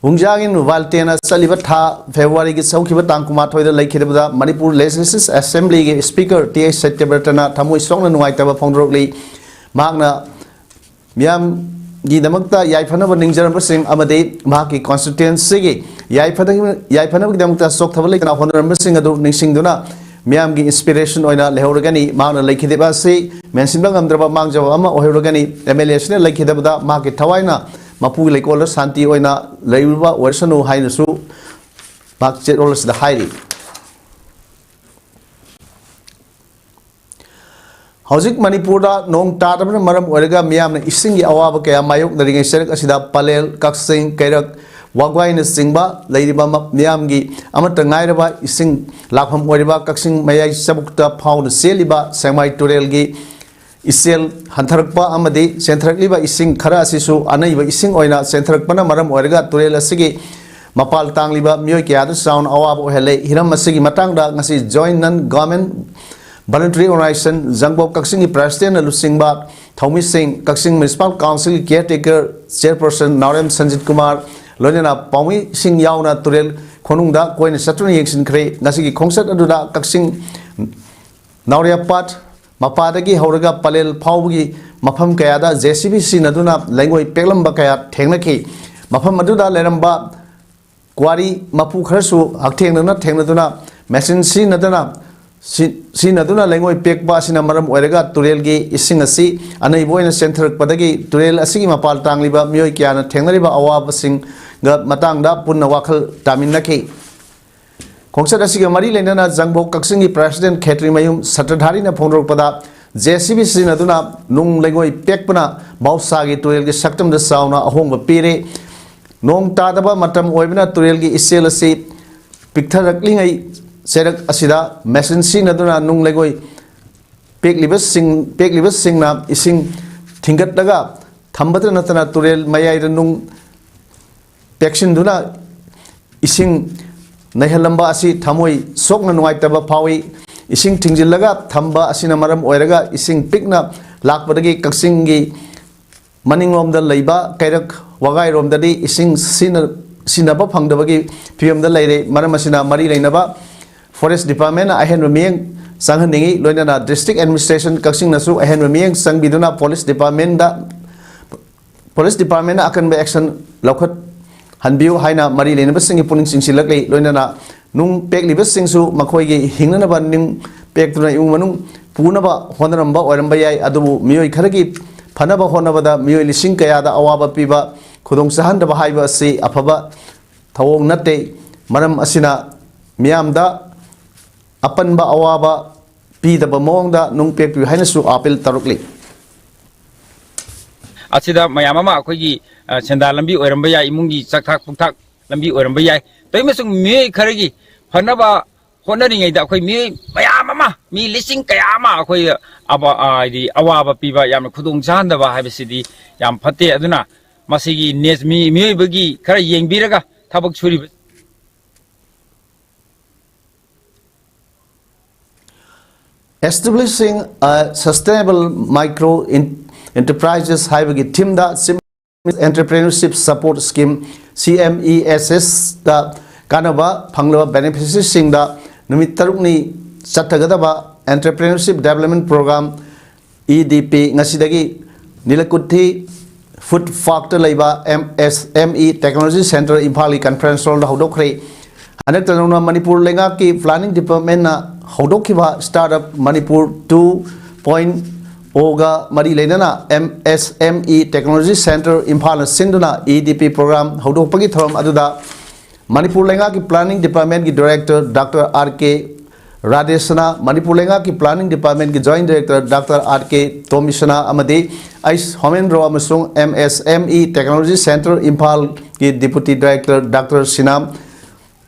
ꯋꯨꯡꯖꯥꯒꯤꯟ ꯋꯥꯜꯇꯦꯅ ꯆꯠꯂꯤꯕ ꯊꯥ Februaryꯒꯤ ꯍꯧꯈꯤꯕ ꯇꯥꯡ ꯀꯨꯟꯃꯥꯊꯣꯏꯗ ꯂꯩꯈꯤꯗꯕꯗ Manipur Legislative Assemblyꯒꯤ Speaker T H ꯁꯇ꯭ꯌꯕ꯭ꯔꯇꯅ ꯊꯃꯣꯏ ꯁꯣꯛꯅ ꯅꯨꯡꯉꯥꯏꯇꯕ ꯐꯣꯡꯗꯣꯔꯛꯂꯤ꯫ ꯃꯍꯥꯛꯅ ꯃꯤꯌꯥꯝ ꯒꯤꯗꯃꯛꯇ ꯌꯥꯏꯐꯅꯕ ꯅꯤꯡꯖꯔꯝꯕꯁꯤꯡ ꯑꯃꯗꯤ ꯃꯍꯥꯛꯀꯤ constituencyꯒꯤ ꯌꯥꯏꯐꯅ-, ꯌꯥꯏꯐꯅꯕꯒꯤꯗꯃꯛꯇ ꯆꯣꯛꯊꯕ ꯂꯩꯇꯅ ꯍꯣꯠꯅꯔꯝꯕꯁꯤꯡ ꯑꯗꯨ ꯅꯤꯡꯁꯤꯡꯗꯨꯅ ꯃꯤꯌꯥꯝꯒꯤ inspiration ꯑꯣꯏꯅ ꯂꯩꯍꯧꯔꯒꯅꯤ꯫ ꯃꯍꯥꯛꯅ ꯂꯩꯈꯤꯗꯕ ꯑꯁꯤ ꯃꯦꯟꯁꯤꯟꯕ ꯉꯝꯗ꯭ꯔꯕ ꯃꯥꯡꯖꯕ ꯑꯃ ꯑꯣꯏꯍꯧꯔꯒꯅꯤ꯫ MLA ꯑꯁꯤꯅ ꯂꯩꯈꯤꯗꯕꯗ ꯃꯍꯥꯛꯀꯤ ꯊꯋꯥꯏꯅ ꯃꯄꯨꯒꯤ ꯂꯩꯀꯣꯜꯗ ꯁꯥꯟꯇꯤ ꯑꯣꯏꯅ ꯂꯩꯔꯨꯕ ꯑꯣꯏꯔꯁꯅꯨ ꯍꯥꯏꯅꯁꯨ ꯃꯍꯥꯛ ꯆꯦꯔꯣꯜ ꯑꯁꯤꯗ ꯍꯥꯏꯔꯤ꯫ ꯍꯧꯖꯤꯛ ꯃꯅꯤꯄꯨꯔꯗ ꯅꯣꯡ ꯇꯥꯗꯕꯅ ꯃꯔꯝ ꯑꯣꯏꯔꯒ ꯃꯤꯌꯥꯝꯅ ꯏꯁꯤꯡꯒꯤ ꯑꯋꯥꯕ ꯀꯌꯥ ꯃꯥꯌꯣꯛꯅꯔꯤꯉꯩ ꯆꯔꯛ ꯑꯁꯤꯗ ꯄꯂꯦꯜ, ꯀꯛꯆꯤꯡ, ꯀꯩꯔꯛ, ꯋꯥꯒ꯭ꯋꯥꯏꯅꯆꯤꯡꯕ ꯂꯩꯔꯤꯕ ꯃ-, ꯃꯤꯌꯥꯝꯒꯤ ꯑꯃꯠꯇ ꯉꯥꯏꯔꯕ ꯏꯁꯤꯡ ꯂꯥꯛꯐꯝ ꯑꯣꯏꯔꯤꯕ ꯀꯛꯆꯤꯡ ꯃꯌꯥꯏ ꯆꯕꯨꯛꯇ ꯐꯥꯎꯅ ꯆꯦꯜꯂꯤꯕ ꯁꯦꯡꯃꯥꯏ ꯇꯨꯔꯦꯜꯒꯤ ꯏꯆꯦꯜ ꯍꯟꯊꯔꯛꯄ ꯑꯃꯗꯤ ꯆꯦꯟꯊꯔꯛꯂꯤꯕ ꯏꯁꯤꯡ ꯈꯔ ꯑꯁꯤꯁꯨ ꯑꯅꯩꯕ ꯏꯁꯤꯡ ꯑꯣꯏꯅ ꯆꯦꯟꯊꯔꯛꯄꯅ ꯃꯔꯝ ꯑꯣꯏꯔꯒ ꯇꯨꯔꯦꯜ ꯑꯁꯤꯒꯤ ꯃꯄꯥꯜ ꯇꯥꯡꯂꯤꯕ ꯃꯤꯑꯣꯏ ꯀꯌꯥꯗ ꯆꯥꯎꯅ ꯑꯋꯥꯕ ꯑꯣꯏꯍꯜꯂꯦ꯫ ꯍꯤꯔꯝ ꯑꯁꯤꯒꯤ ꯃꯇꯥꯡꯗ ꯉꯁꯤ Joint Non Government Voluntary Organization ꯖꯪꯕꯣ ꯀꯛꯆꯤꯡꯒꯤ presidentꯅ ꯂꯨꯆꯤꯡꯕ ꯊꯧꯃꯤꯁꯤꯡ, ꯀꯛꯆꯤꯡ Municipal Councilꯒꯤ caretaker chairperson ꯅꯥꯎꯔꯦꯝ ꯁꯟꯖꯤꯠ ꯀꯨꯃꯥꯔ, ꯂꯣꯏꯅꯅ ꯄꯥꯎꯃꯤꯁꯤꯡ ꯌꯥꯎꯅ ꯇꯨꯔꯦꯜ ꯈꯣꯡꯅꯨꯡꯗ ꯀꯣꯏꯅ ꯆꯠꯇꯨꯅ ꯌꯦꯡꯁꯤꯟꯈ꯭ꯔꯦ꯫ ꯉꯁꯤꯒꯤ ꯈꯣꯡꯆꯠ ꯑꯗꯨꯗ ꯀꯛꯆꯤꯡ ꯅꯥꯎꯔꯦꯝꯄꯥꯠ ꯃꯄꯥꯗꯒꯤ ꯍꯧꯔꯒ ꯄꯂꯦꯜ ꯐꯥꯎꯕꯒꯤ ꯃꯐꯝ ꯀꯌꯥꯗ JCB ꯁꯤꯖꯤꯟꯅꯗꯨꯅ ꯂꯩꯉꯣꯏ ꯄꯦꯛꯂꯝꯕ ꯀꯌꯥ ꯊꯦꯡꯅꯈꯤ꯫ ꯃꯐꯝ ꯑꯗꯨꯗ ꯂꯩꯔꯝꯕ quarry ꯃꯄꯨ ꯈꯔꯁꯨ ꯍꯛꯊꯦꯡꯅꯅ ꯊꯦꯡꯅꯗꯨꯅ machine ꯁꯤꯖꯤꯟꯅꯗꯅ, ꯁꯤ-, ꯁꯤꯖꯤꯟꯅꯗꯨꯅ ꯂꯩꯉꯣꯏ ꯄꯦꯛꯄ ꯑꯁꯤꯅ ꯃꯔꯝ ꯑꯣꯏꯔꯒ ꯇꯨꯔꯦꯜꯒꯤ ꯏꯁꯤꯡ ꯑꯁꯤ ꯑꯅꯩꯕ ꯑꯣꯏꯅ ꯆꯦꯟꯊꯔꯛꯄꯗꯒꯤ ꯇꯨꯔꯦꯜ ꯑꯁꯤꯒꯤ ꯃꯄꯥꯜ ꯇꯥꯡꯂꯤꯕ ꯃꯤꯑꯣꯏ ꯀꯌꯥꯅ ꯊꯦꯡꯅꯔꯤꯕ ꯑꯋꯥꯕꯁꯤꯡꯒ ꯃꯇꯥꯡꯗ ꯄꯨꯟꯅ ꯋꯥꯈꯜ ꯇꯥꯃꯤꯟꯅꯈꯤ꯫ ꯈꯣꯡꯆꯠ ꯑꯁꯤꯒ ꯃꯔꯤ ꯂꯩꯅꯅ ꯖꯪꯕꯣ ꯀꯛꯆꯤꯡꯒꯤ president ꯈꯦꯇ꯭ꯔꯤꯃꯌꯨꯝ ꯁꯇ꯭ꯔꯙꯥꯔꯤꯅ ꯐꯣꯡꯗꯣꯔꯛꯄꯗ, JCB ꯁꯤꯖꯤꯟꯅꯗꯨꯅ ꯅꯨꯡ ꯂꯩꯉꯣꯏ ꯄꯦꯛꯄꯅ ꯃꯍꯧꯁꯥꯒꯤ ꯇꯨꯔꯦꯜꯒꯤ ꯁꯛꯇꯝꯗ ꯆꯥꯎꯅ ꯑꯍꯣꯡꯕ ꯄꯤꯔꯦ꯫ ꯅꯣꯡ ꯇꯥꯗꯕ ꯃꯇꯝ ꯑꯣꯏꯕꯅ ꯇꯨꯔꯦꯜꯒꯤ ꯏꯆꯦꯜ ꯑꯁꯤ ꯄꯤꯛꯊꯔꯛꯂꯤꯉꯩ ꯆꯩꯔꯛ ꯑꯁꯤꯗ machine ꯁꯤꯖꯤꯟꯅꯗꯨꯅ ꯅꯨꯡ ꯂꯩꯉꯣꯏ ꯄꯦꯛꯂꯤꯕꯁꯤꯡ, ꯄꯦꯛꯂꯤꯕꯁꯤꯡꯅ ꯏꯁꯤꯡ ꯊꯤꯡꯒꯠꯂꯒ ꯊꯝꯕꯇ ꯅꯠꯇꯅ ꯇꯨꯔꯦꯜ ꯃꯌꯥꯏꯗ ꯅꯨꯡ ꯄꯦꯛꯁꯤꯟꯗꯨꯅ ꯏꯁꯤꯡ ꯅꯩꯍꯜꯂꯝꯕ ꯑꯁꯤ ꯊꯃꯣꯏ ꯁꯣꯛꯅ ꯅꯨꯡꯉꯥꯏꯇꯕ ꯐꯥꯎꯏ꯫ ꯏꯁꯤꯡ ꯊꯤꯡꯖꯤꯜꯂꯒ ꯊꯝꯕ ꯑꯁꯤꯅ ꯃꯔꯝ ꯑꯣꯏꯔꯒ ꯏꯁꯤꯡ ꯄꯤꯛꯅ ꯂꯥꯛꯄꯗꯒꯤ ꯀꯛꯆꯤꯡꯒꯤ ꯃꯅꯤꯡꯂꯣꯝꯗ ꯂꯩꯕ ꯀꯩꯔꯛ ꯋꯥꯒꯥꯏꯔꯣꯝꯗꯗꯤ ꯏꯁꯤꯡ ꯁꯤꯖꯤꯟꯅ-, ꯁꯤꯖꯤꯟꯅꯕ ꯐꯪꯗꯕꯒꯤ ꯐꯤꯕꯝꯗ ꯂꯩꯔꯦ꯫ ꯃꯔꯝ ꯑꯁꯤꯅ ꯃꯔꯤ ꯂꯩꯅꯕ Forest Departmentꯅ ꯑꯍꯦꯟꯕ ꯃꯤꯠꯌꯦꯡ ꯆꯪꯍꯟꯅꯤꯡꯏ꯫ ꯂꯣꯏꯅꯅ District Administration ꯀꯛꯆꯤꯡꯅꯁꯨ ꯑꯍꯦꯟꯕ ꯃꯤꯠꯌꯦꯡ ꯆꯪꯕꯤꯗꯨꯅ Forest Departmentꯗ ꯐꯣꯔꯦꯁ ꯗꯤꯄꯥꯔꯠꯃꯦꯟꯅ ꯑꯀꯟꯕ ꯑꯦꯛꯁꯟ ꯂꯧꯈꯠꯍꯟꯕꯤꯌꯨ ꯍꯥꯏꯅ ꯃꯔꯤ ꯂꯩꯅꯕꯁꯤꯡꯒꯤ ꯄꯨꯛꯅꯤꯡ ꯆꯤꯡꯁꯤꯜꯂꯛꯂꯤ꯫ ꯂꯣꯏꯅꯅ ꯅꯨꯡ ꯄꯦꯛꯂꯤꯕꯁꯤꯡꯁꯨ ꯃꯈꯣꯏꯒꯤ ꯍꯤꯡꯅꯅꯕ ꯅꯤꯡ ꯄꯦꯛꯇꯨꯅ ꯏꯃꯨꯡ ꯃꯅꯨꯡ ꯄꯨꯅꯕ ꯍꯣꯠꯅꯔꯝꯕ ꯑꯣꯏꯔꯝꯕ ꯌꯥꯏ꯫ ꯑꯗꯨꯕꯨ ꯃꯤꯑꯣꯏ ꯈꯔꯒꯤ ꯐꯅꯕ ꯍꯣꯠꯅꯕꯗ ꯃꯤꯑꯣꯏ ꯂꯤꯁꯤꯡ ꯀꯌꯥꯗ ꯑꯋꯥꯕ ꯄꯤꯕ, ꯈꯨꯗꯣꯡ ꯆꯥꯍꯟꯗꯕ ꯍꯥꯏꯕ ꯑꯁꯤ ꯑꯐꯕ ꯊꯧꯑꯣꯡ ꯅꯠꯇꯦ꯫ ꯃꯔꯝ ꯑꯁꯤꯅ ꯃꯤꯌꯥꯝꯗ ꯑꯄꯟꯕ ꯑꯋꯥꯕ ꯄꯤꯗꯕ ꯃꯑꯣꯡꯗ ꯅꯨꯡ ꯄꯦꯛꯄꯤꯌꯨ ꯍꯥꯏꯅꯁꯨ ꯑꯥꯄꯤꯜ ꯇꯧꯔꯛꯂꯤ꯫ ꯑꯁꯤꯗ ꯃꯌꯥꯝ ꯑꯃ ꯑꯩꯈꯣꯏꯒꯤ, ꯑ, ꯁꯦꯟꯗꯥꯟ ꯂꯝꯕꯤ ꯑꯣꯏꯔꯝꯕ ꯌꯥꯏ, ꯏꯃꯨꯡꯒꯤ ꯆꯥꯛꯊꯥꯛ ꯄꯨꯛꯊꯥꯛ ꯂꯝꯕꯤ ꯑꯣꯏꯔꯝꯕ ꯌꯥꯏ꯫ ꯇꯧꯏꯃꯁꯨꯡ ꯃꯤꯑꯣꯏ ꯈꯔꯒꯤ ꯐꯅꯕ ꯍꯣꯠꯅꯔꯤꯉꯩꯗ ꯑꯩꯈꯣꯏ ꯃꯤꯑꯣꯏ ꯃꯌꯥꯝ ꯑꯃ, ꯃꯤ ꯂꯤꯁꯤꯡ ꯀꯌꯥ ꯑꯃ ꯑꯩꯈꯣꯏ ꯑꯕ-, ꯑ, ꯍꯥꯏꯗꯤ ꯑꯋꯥꯕ ꯄꯤꯕ, ꯌꯥꯝꯅ ꯈꯨꯗꯣꯡ ꯆꯥꯍꯟꯗꯕ ꯍꯥꯏꯕꯁꯤꯗꯤ ꯌꯥꯝ ꯐꯠꯇꯦ꯫ ꯑꯗꯨꯅ ꯃꯁꯤꯒꯤ ꯅꯦꯁ-, ꯃꯤ-, ꯃꯤꯑꯣꯏꯕꯒꯤ ꯈꯔ ꯌꯦꯡꯕꯤꯔꯒ ꯊꯕꯛ ꯁꯨꯔꯤꯕ Establishing a Sustainable Micro Enterprises ꯍꯥꯏꯕꯒꯤ ꯊꯤꯝꯗ Entrepreneurship Support Scheme, C M E ꯑꯦꯁ ꯑꯦꯁꯇ ꯀꯥꯟꯅꯕ ꯐꯪꯂꯕ ꯕꯦꯅꯤꯐꯤꯁꯔꯤꯁꯤꯡꯗ ꯅꯨꯃꯤꯠ ꯇꯔꯨꯛꯅꯤ ꯆꯠꯊꯒꯗꯕ Entrepreneurship Development Program, E D P, ꯉꯁꯤꯗꯒꯤ ꯅꯤꯂꯀꯨꯊꯤ ꯐꯨꯗ ꯄꯥꯔꯛꯇ ꯂꯩꯕ M S M E technology centre ꯏꯝꯐꯥꯜꯒꯤ ꯀꯟꯐ꯭ꯔꯦꯟꯁ ꯍꯣꯜꯗ ꯍꯧꯗꯣꯛꯈ꯭ꯔꯦ꯫ ꯍꯟꯗꯛꯇ ꯅꯧꯅ ꯃꯅꯤꯄꯨꯔ ꯂꯩꯉꯥꯛꯀꯤ ꯄ꯭ꯂꯥꯅꯤꯡ ꯗꯤꯄꯥꯔꯠꯃꯦꯟꯅ ꯍꯧꯗꯣꯛꯈꯤꯕ Startup Manipur two point O ꯒ ꯃꯔꯤ ꯂꯩꯅꯅ M S M E technology centre ꯏꯝꯐꯥꯜꯅ ꯁꯤꯟꯗꯨꯅ ꯏ ꯗꯤ ꯄꯤ ꯄ꯭ꯔꯣꯒ꯭ꯔꯥꯝ ꯍꯧꯗꯣꯛꯄꯒꯤ ꯊꯧꯔꯝ ꯑꯗꯨꯗ ꯃꯅꯤꯄꯨꯔ ꯂꯩꯉꯥꯛꯀꯤ ꯄ꯭ꯂꯥꯅꯤꯡ ꯗꯤꯄꯥꯔꯠꯃꯦꯟꯒꯤ ꯗꯥꯏꯔꯦꯛꯇꯔ ꯗꯥꯛꯇꯔ ꯑꯥꯔ ꯀꯦ ꯔꯥꯙꯦꯁꯅꯥ, ꯃꯅꯤꯄꯨꯔ ꯂꯩꯉꯥꯛꯀꯤ ꯄ꯭ꯂꯥꯅꯤꯡ ꯗꯤꯄꯥꯔꯠꯃꯦꯟꯒꯤ ꯖꯣꯏꯟ ꯗꯥꯏꯔꯦꯛꯇꯔ ꯗꯥꯛꯇꯔ ꯑꯥꯔ ꯀꯦ ꯇꯣꯃꯤꯁꯅꯥ ꯑꯃꯗꯤ ꯑꯩꯁ ꯍꯣꯃꯦꯟꯗ꯭ꯔꯣ ꯑꯃꯁꯨꯡ M S M E technology centre ꯏꯝꯐꯥꯜꯒꯤ ꯗꯤꯄꯨꯇꯤ ꯗꯥꯏꯔꯦꯛꯇꯔ ꯗꯥꯛꯇꯔ ꯁꯤꯅꯥꯝ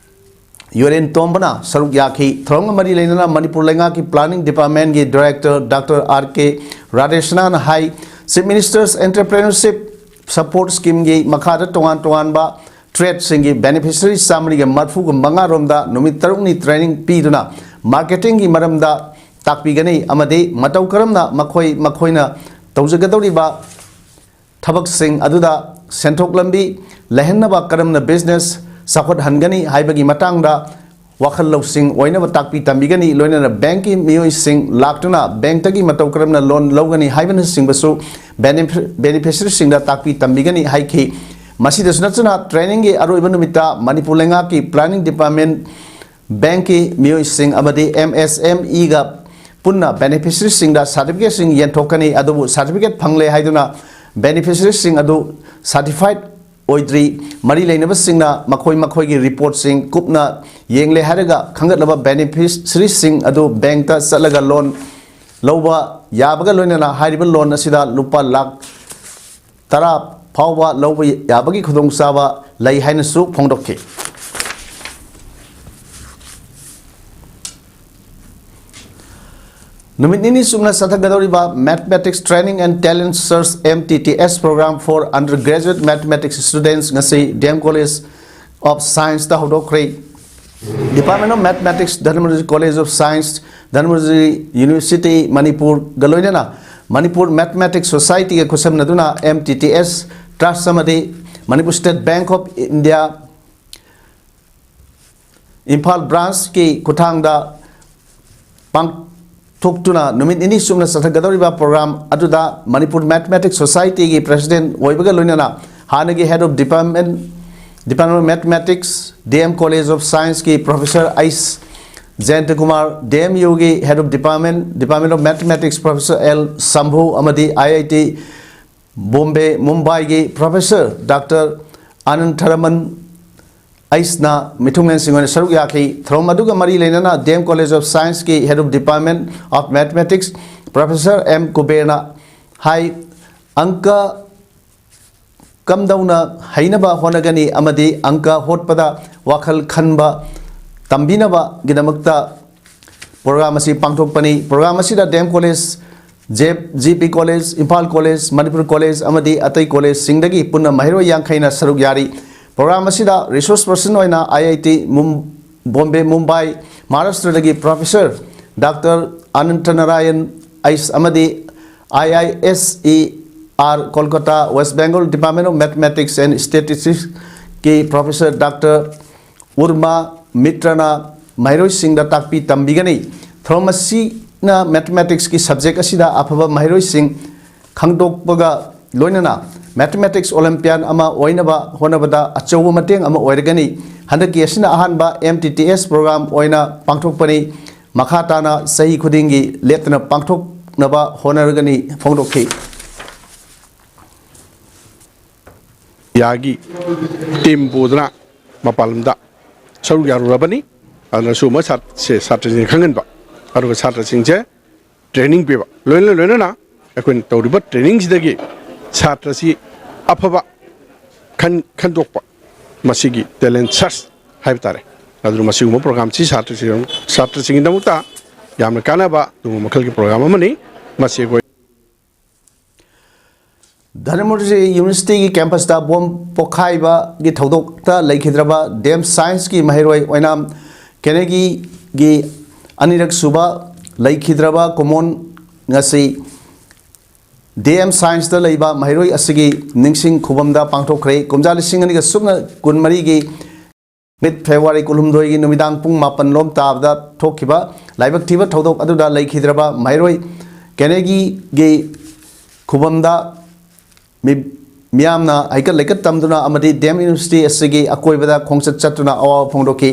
ꯌꯨꯔꯦꯟ ꯇꯣꯝꯕꯅ ꯁꯔꯨꯛ ꯌꯥꯈꯤ꯫ ꯊꯧꯔꯝꯒ ꯃꯔꯤ ꯂꯩꯅꯅ ꯃꯅꯤꯄꯨꯔ ꯂꯩꯉꯥꯛꯀꯤ ꯄ꯭ꯂꯥꯅꯤꯡ ꯗꯤꯄꯥꯔꯠꯃꯦꯟꯒꯤ ꯗꯥꯏꯔꯦꯛꯇꯔ ꯗꯥꯛꯇꯔ ꯑꯥꯔ ꯀꯦ ꯔꯥꯙꯦꯁꯅꯥꯅ ꯍꯥꯏ, Chief Minister's Entrepreneurship Support Schemeꯒꯤ ꯃꯈꯥꯗ ꯇꯣꯉꯥꯟ ꯇꯣꯉꯥꯟꯕ ꯇ꯭ꯔꯦꯗꯁꯤꯡꯒꯤ ꯕꯦꯅꯤꯐꯤꯁꯔꯤ ꯆꯥꯃꯔꯤꯒ ꯃꯔꯤꯐꯨꯒ ꯃꯉꯥ ꯔꯣꯝꯗ ꯅꯨꯃꯤꯠ ꯇꯔꯨꯛꯅꯤ ꯇ꯭ꯔꯦꯅꯤꯡ ꯄꯤꯗꯨꯅ ꯃꯥꯔꯀꯦꯇꯤꯡꯒꯤ ꯃꯔꯝꯗ ꯇꯥꯛꯄꯤꯒꯅꯤ ꯑꯃꯗꯤ ꯃꯇꯧ ꯀꯔꯝꯅ ꯃꯈꯣꯏ ꯃꯈꯣꯏꯅ ꯇꯧꯖꯒꯗꯧꯔꯤꯕ ꯊꯕꯛꯁꯤꯡ ꯑꯗꯨꯗ ꯁꯦꯟꯊꯣꯛ ꯂꯝꯕꯤ ꯂꯩꯍꯟꯅꯕ ꯀꯔꯝꯅ ꯕꯤꯖꯤꯅꯦꯁ ꯆꯥꯎꯈꯠꯍꯟꯒꯅꯤ ꯍꯥꯏꯕꯒꯤ ꯃꯇꯥꯡꯗ ꯋꯥꯈꯜ ꯂꯧꯁꯤꯡ ꯑꯣꯏꯅꯕ ꯇꯥꯛꯄꯤ ꯇꯝꯕꯤꯒꯅꯤ꯫ ꯂꯣꯏꯅꯅ ꯕꯦꯡꯀꯤ ꯃꯤꯑꯣꯏꯁꯤꯡ ꯂꯥꯛꯇꯨꯅ ꯕꯦꯡꯛꯇꯒꯤ ꯃꯇꯧ ꯀꯔꯝꯅ ꯂꯣꯟ ꯂꯧꯒꯅꯤ ꯍꯥꯏꯕꯅꯆꯤꯡꯕꯁꯨ ꯕꯦꯅꯤꯐꯤ-, ꯕꯦꯅꯤꯐꯤꯁꯔꯤꯁꯤꯡꯗ ꯇꯥꯛꯄꯤ ꯇꯝꯕꯤꯒꯅꯤ ꯍꯥꯏꯈꯤ꯫ ꯃꯁꯤꯗꯁꯨ ꯅꯠꯇꯅ ꯇ꯭ꯔꯦꯅꯤꯡꯒꯤ ꯑꯔꯣꯏꯕ ꯅꯨꯃꯤꯠꯇ ꯃꯅꯤꯄꯨꯔ ꯂꯩꯉꯥꯛꯀꯤ ꯄ꯭ꯂꯥꯅꯤꯡ ꯗꯤꯄꯥꯔꯠꯃꯦꯟ, ꯕꯦꯡꯀꯤ ꯃꯤꯑꯣꯏꯁꯤꯡ ꯑꯃꯗꯤ ꯑꯦꯝ ꯑꯦꯁ ꯑꯦꯝ ꯏꯒ ꯄꯨꯟꯅ ꯕꯦꯅꯤꯐꯤꯁꯔꯤꯁꯤꯡꯗ ꯁꯥꯔꯇꯤꯐꯤꯀꯦꯠꯁꯤꯡ ꯌꯦꯟꯊꯣꯛꯀꯅꯤ꯫ ꯑꯗꯨꯕꯨ ꯁꯥꯔꯇꯤꯐꯤꯀꯦꯠ ꯐꯪꯂꯦ ꯍꯥꯏꯗꯨꯅ ꯕꯦꯅꯤꯐꯤꯁꯔꯤꯁꯤꯡ ꯑꯗꯨ ꯁꯥꯔꯇꯤꯐꯥꯏꯠ ꯑꯣꯏꯗ꯭ꯔꯤ꯫ ꯃꯔꯤ ꯂꯩꯅꯕꯁꯤꯡꯅ ꯃꯈꯣꯏ ꯃꯈꯣꯏꯒꯤ ꯔꯤꯄꯣꯔꯠꯁꯤꯡ ꯀꯨꯞꯅ ꯌꯦꯡꯂꯦ ꯍꯥꯏꯔꯒ ꯈꯟꯒꯠꯂꯕ ꯕꯦꯅꯤꯐꯤꯁꯔꯤꯁꯤꯡ ꯑꯗꯨ ꯕꯦꯡꯛꯇ ꯆꯠꯂꯒ ꯂꯣꯟ ꯂꯧꯕ ꯌꯥꯕꯒ ꯂꯣꯏꯅꯅ ꯍꯥꯏꯔꯤꯕ ꯂꯣꯟ ꯑꯁꯤꯗ ꯂꯨꯄꯥ ꯂꯥꯈ ꯇꯔꯥ ꯐꯥꯎꯕ ꯂꯧꯕ ꯌꯥꯕꯒꯤ ꯈꯨꯗꯣꯡꯆꯥꯕ ꯂꯩ ꯍꯥꯏꯅꯁꯨ ꯐꯣꯡꯗꯣꯛꯈꯤ꯫ ꯅꯨꯃꯤꯠ ꯅꯤꯅꯤ ꯆꯨꯞꯅ ꯆꯠꯊꯒꯗꯧꯔꯤꯕ Mathematics Training and Talent Search, M T T S, Program for Undergraduate Mathematics Students ꯉꯁꯤ D M College of Science ꯇ ꯍꯧꯗꯣꯛꯈ꯭ꯔꯦ꯫ Department of Mathematics, Dhananjay College of Science, Dhananjay University, ꯃꯅꯤꯄꯨꯔꯒ ꯂꯣꯏꯅꯅ ꯃꯅꯤꯄꯨꯔ Mathematics Society ꯒ ꯈꯨꯠꯁꯝꯅꯗꯨꯅ M T T S Trust ꯑꯃꯗꯤ Manipur State Bank of India Imphal branch ꯀꯤ ꯈꯨꯠꯊꯥꯡꯗ ꯄꯥꯡꯊꯣꯛꯇꯨꯅ ꯅꯨꯃꯤꯠ ꯅꯤꯅꯤ ꯆꯨꯞꯅ ꯆꯠꯊꯒꯗꯧꯔꯤꯕ program ꯑꯗꯨꯗ ꯃꯅꯤꯄꯨꯔ Mathematics Society ꯒꯤ president ꯑꯣꯏꯕꯒ ꯂꯣꯏꯅꯅ ꯍꯥꯟꯅꯒꯤ Head of Department, Department of Mathematics, D M College of Science ꯀꯤ Professor ꯑꯩꯁ ꯖꯌꯟꯇ ꯀꯨꯃꯥꯔ, D M U ꯒꯤ Head of Department, Department of Mathematics, Professor L Sambhu ꯑꯃꯗꯤ I I T Bombay, Mumbai ꯒꯤ Professor Doctor ꯑꯅꯟꯊꯔꯃꯟ ꯑꯩꯁꯅ ꯃꯤꯊꯨꯡꯂꯦꯟꯁꯤꯡ ꯑꯣꯏꯅ ꯁꯔꯨꯛ ꯌꯥꯈꯤ꯫ ꯊꯧꯔꯝ ꯑꯗꯨꯒ ꯃꯔꯤ ꯂꯩꯅꯅ D M College of Science ꯀꯤ Head of Department of Mathematics, Professor M ꯀꯨꯕꯦꯔꯅ ꯍꯥꯏ, ꯑꯪꯀ ꯀꯝꯗꯧꯅ ꯍꯩꯅꯕ ꯍꯣꯠꯅꯒꯅꯤ ꯑꯃꯗꯤ ꯑꯪꯀ ꯍꯣꯠꯄꯗ ꯋꯥꯈꯜ ꯈꯟꯕ ꯇꯝꯕꯤꯅꯕꯒꯤꯗꯃꯛꯇ program ꯑꯁꯤ ꯄꯥꯡꯊꯣꯛꯄꯅꯤ꯫ Program ꯑꯁꯤꯗ D M College, J-, G P College, Imphal College, Manipur College ꯑꯃꯗꯤ ꯑꯇꯩ college ꯁꯤꯡꯗꯒꯤ ꯄꯨꯟꯅ ꯃꯍꯩꯔꯣꯏ ꯌꯥꯡꯈꯩꯅ ꯁꯔꯨꯛ ꯌꯥꯔꯤ꯫ Program ꯑꯁꯤꯗ resource person ꯑꯣꯏꯅ I I T ꯃꯨꯝ-, Bombay, Mumbai, Maharashtra ꯗꯒꯤ Professor Doctor ꯑꯅꯟꯇ ꯅꯥꯔꯥꯌꯟ ꯑꯩꯁ ꯑꯃꯗꯤ I I S E R Kolkata, West Bengal Department of Mathematics and Statistics ꯀꯤ Professor Doctor ꯎꯔꯃꯥ ꯃꯤꯇ꯭ꯔꯅ ꯃꯍꯩꯔꯣꯏꯁꯤꯡꯗ ꯇꯥꯛꯄꯤ ꯇꯝꯕꯤꯒꯅꯤ꯫ ꯊꯧꯔꯝ ꯑꯁꯤꯅ ꯃꯦꯊꯃꯦꯇꯤꯛꯁꯀꯤ ꯁꯕꯖꯦꯛ ꯑꯁꯤꯗ ꯑꯐꯕ ꯃꯍꯩꯔꯣꯏꯁꯤꯡ ꯈꯪꯗꯣꯛꯄꯒ ꯂꯣꯏꯅꯅ ꯃꯦꯊꯃꯦꯇꯤꯛꯁ ꯑꯣꯂꯤꯝꯄꯤꯌꯥꯟ ꯑꯃ ꯑꯣꯏꯅꯕ ꯍꯣꯠꯅꯕꯗ ꯑꯆꯧꯕ ꯃꯇꯦꯡ ꯑꯃ ꯑꯣꯏꯔꯒꯅꯤ꯫ ꯍꯟꯗꯛꯀꯤ ꯑꯁꯤꯅ ꯑꯍꯥꯟꯕ ꯑꯦꯝ ꯇꯤ ꯇꯤ ꯑꯦꯁ ꯄ꯭ꯔꯣꯒ꯭ꯔꯥꯝ ꯑꯣꯏꯅ ꯄꯥꯡꯊꯣꯛꯄꯅꯤ꯫ ꯃꯈꯥ ꯇꯥꯅ ꯆꯍꯤ ꯈꯨꯗꯤꯡꯒꯤ ꯂꯦꯞꯇꯅ ꯄꯥꯡꯊꯣꯛꯅꯕ ꯍꯣꯠꯅꯔꯒꯅꯤ ꯐꯣꯡꯗꯣꯛꯈꯤ꯫ ꯏꯟꯗꯤꯌꯥꯒꯤ ꯇꯤꯝ ꯄꯨꯗꯨꯅ ꯃꯄꯥꯟ ꯂꯝꯗ ꯁꯔꯨꯛ ꯌꯥꯔꯨꯔꯕꯅꯤ꯫ ꯑꯗꯨꯅ ꯁꯤꯒꯨꯝꯕ ꯁꯥꯠ-, ꯁꯦ ꯁꯥꯇ꯭ꯔꯁꯤꯡꯁꯦ ꯈꯪꯍꯟꯕ, ꯑꯗꯨꯒ ꯁꯥꯇ꯭ꯔꯁꯤꯡꯁꯦ ꯇ꯭ꯔꯦꯅꯤꯡ ꯄꯤꯕ, ꯂꯣꯏꯅ ꯂꯣꯏꯅꯅ ꯑꯩꯈꯣꯏꯅ ꯇꯧꯔꯤꯕ ꯇ꯭ꯔꯦꯅꯤꯡꯁꯤꯗꯒꯤ ꯁꯥꯇ꯭ꯔꯁꯤ ꯑꯐꯕ ꯈꯟ-, ꯈꯟꯗꯣꯛꯄ, ꯃꯁꯤꯒꯤ ꯇꯦꯂꯦꯟ ꯁꯔꯆ ꯍꯥꯏꯕ ꯇꯥꯔꯦ꯫ ꯑꯗꯨꯅ ꯃꯁꯤꯒꯨꯝꯕ ꯄ꯭ꯔꯣꯒ꯭ꯔꯥꯝꯁꯤ ꯁꯥꯇ꯭ꯔꯁꯤꯡ-, ꯁꯥꯇ꯭ꯔꯁꯤꯡꯒꯤꯗꯃꯛꯇ ꯌꯥꯝꯅ ꯀꯥꯟꯅꯕ ꯑꯗꯨꯒꯨꯝꯕ ꯃꯈꯜꯒꯤ ꯄ꯭ꯔꯣꯒ꯭ꯔꯥꯝ ꯑꯃꯅꯤ꯫ ꯃꯁꯤ ꯑꯩꯈꯣꯏ ꯙꯔꯃꯄꯨꯔ ꯌꯨꯅꯤꯚꯔꯁꯤꯇꯤꯒꯤ ꯀꯦꯝꯄꯁꯇ ꯕꯣꯝ ꯄꯣꯈꯥꯏꯕꯒꯤ ꯊꯧꯗꯣꯛꯇ ꯂꯩꯈꯤꯗ꯭ꯔꯕ ꯗꯦꯝ ꯁꯥꯏꯟꯁꯀꯤ ꯃꯍꯩꯔꯣꯏ ꯑꯣꯏꯅꯥꯝ ꯀꯦꯅꯦꯒꯤꯒꯤ ꯑꯅꯤꯔꯛ ꯁꯨꯕ ꯂꯩꯈꯤꯗ꯭ꯔꯕ ꯀꯨꯃꯣꯟ ꯉꯁꯤ ꯗꯤ ꯑꯦꯝ ꯁꯥꯏꯟꯁꯇ ꯂꯩꯕ ꯃꯍꯩꯔꯣꯏ ꯑꯁꯤꯒꯤ ꯅꯤꯡꯁꯤꯡ ꯈꯨꯕꯝꯗ ꯄꯥꯡꯊꯣꯛꯈ꯭ꯔꯦ꯫ ꯀꯨꯝꯖꯥ ꯂꯤꯁꯤꯡ ꯑꯅꯤꯒ ꯁꯨꯞꯅ ꯀꯨꯟꯃꯔꯤꯒꯤ ꯅꯨꯃꯤꯠ ꯐꯦꯕ꯭ꯔꯨꯋꯥꯔꯤ ꯀꯨꯟꯍꯨꯝꯗꯣꯏꯒꯤ ꯅꯨꯃꯤꯗꯥꯡ ꯄꯨꯡ ꯃꯥꯄꯟ ꯂꯣꯝ ꯇꯥꯕꯗ ꯊꯣꯛꯈꯤꯕ ꯂꯥꯏꯕꯛ ꯊꯤꯕ ꯊꯧꯗꯣꯛ ꯑꯗꯨꯗ ꯂꯩꯈꯤꯗ꯭ꯔꯕ ꯃꯍꯩꯔꯣꯏ ꯀꯦꯅꯦꯒꯤꯒꯤ ꯈꯨꯕꯝꯗ ꯃꯤ-, ꯃꯤꯌꯥꯝꯅ ꯍꯩꯀꯠ ꯂꯩꯀꯠ ꯇꯝꯗꯨꯅ ꯑꯃꯗꯤ ꯗꯤ ꯑꯦꯝ ꯌꯨꯅꯤꯚꯔꯁꯤꯇꯤ ꯑꯁꯤꯒꯤ ꯑꯀꯣꯏꯕꯗ ꯈꯣꯡꯆꯠ ꯆꯠꯇꯨꯅ ꯑꯋꯥꯕ ꯐꯣꯡꯗꯣꯛꯈꯤ꯫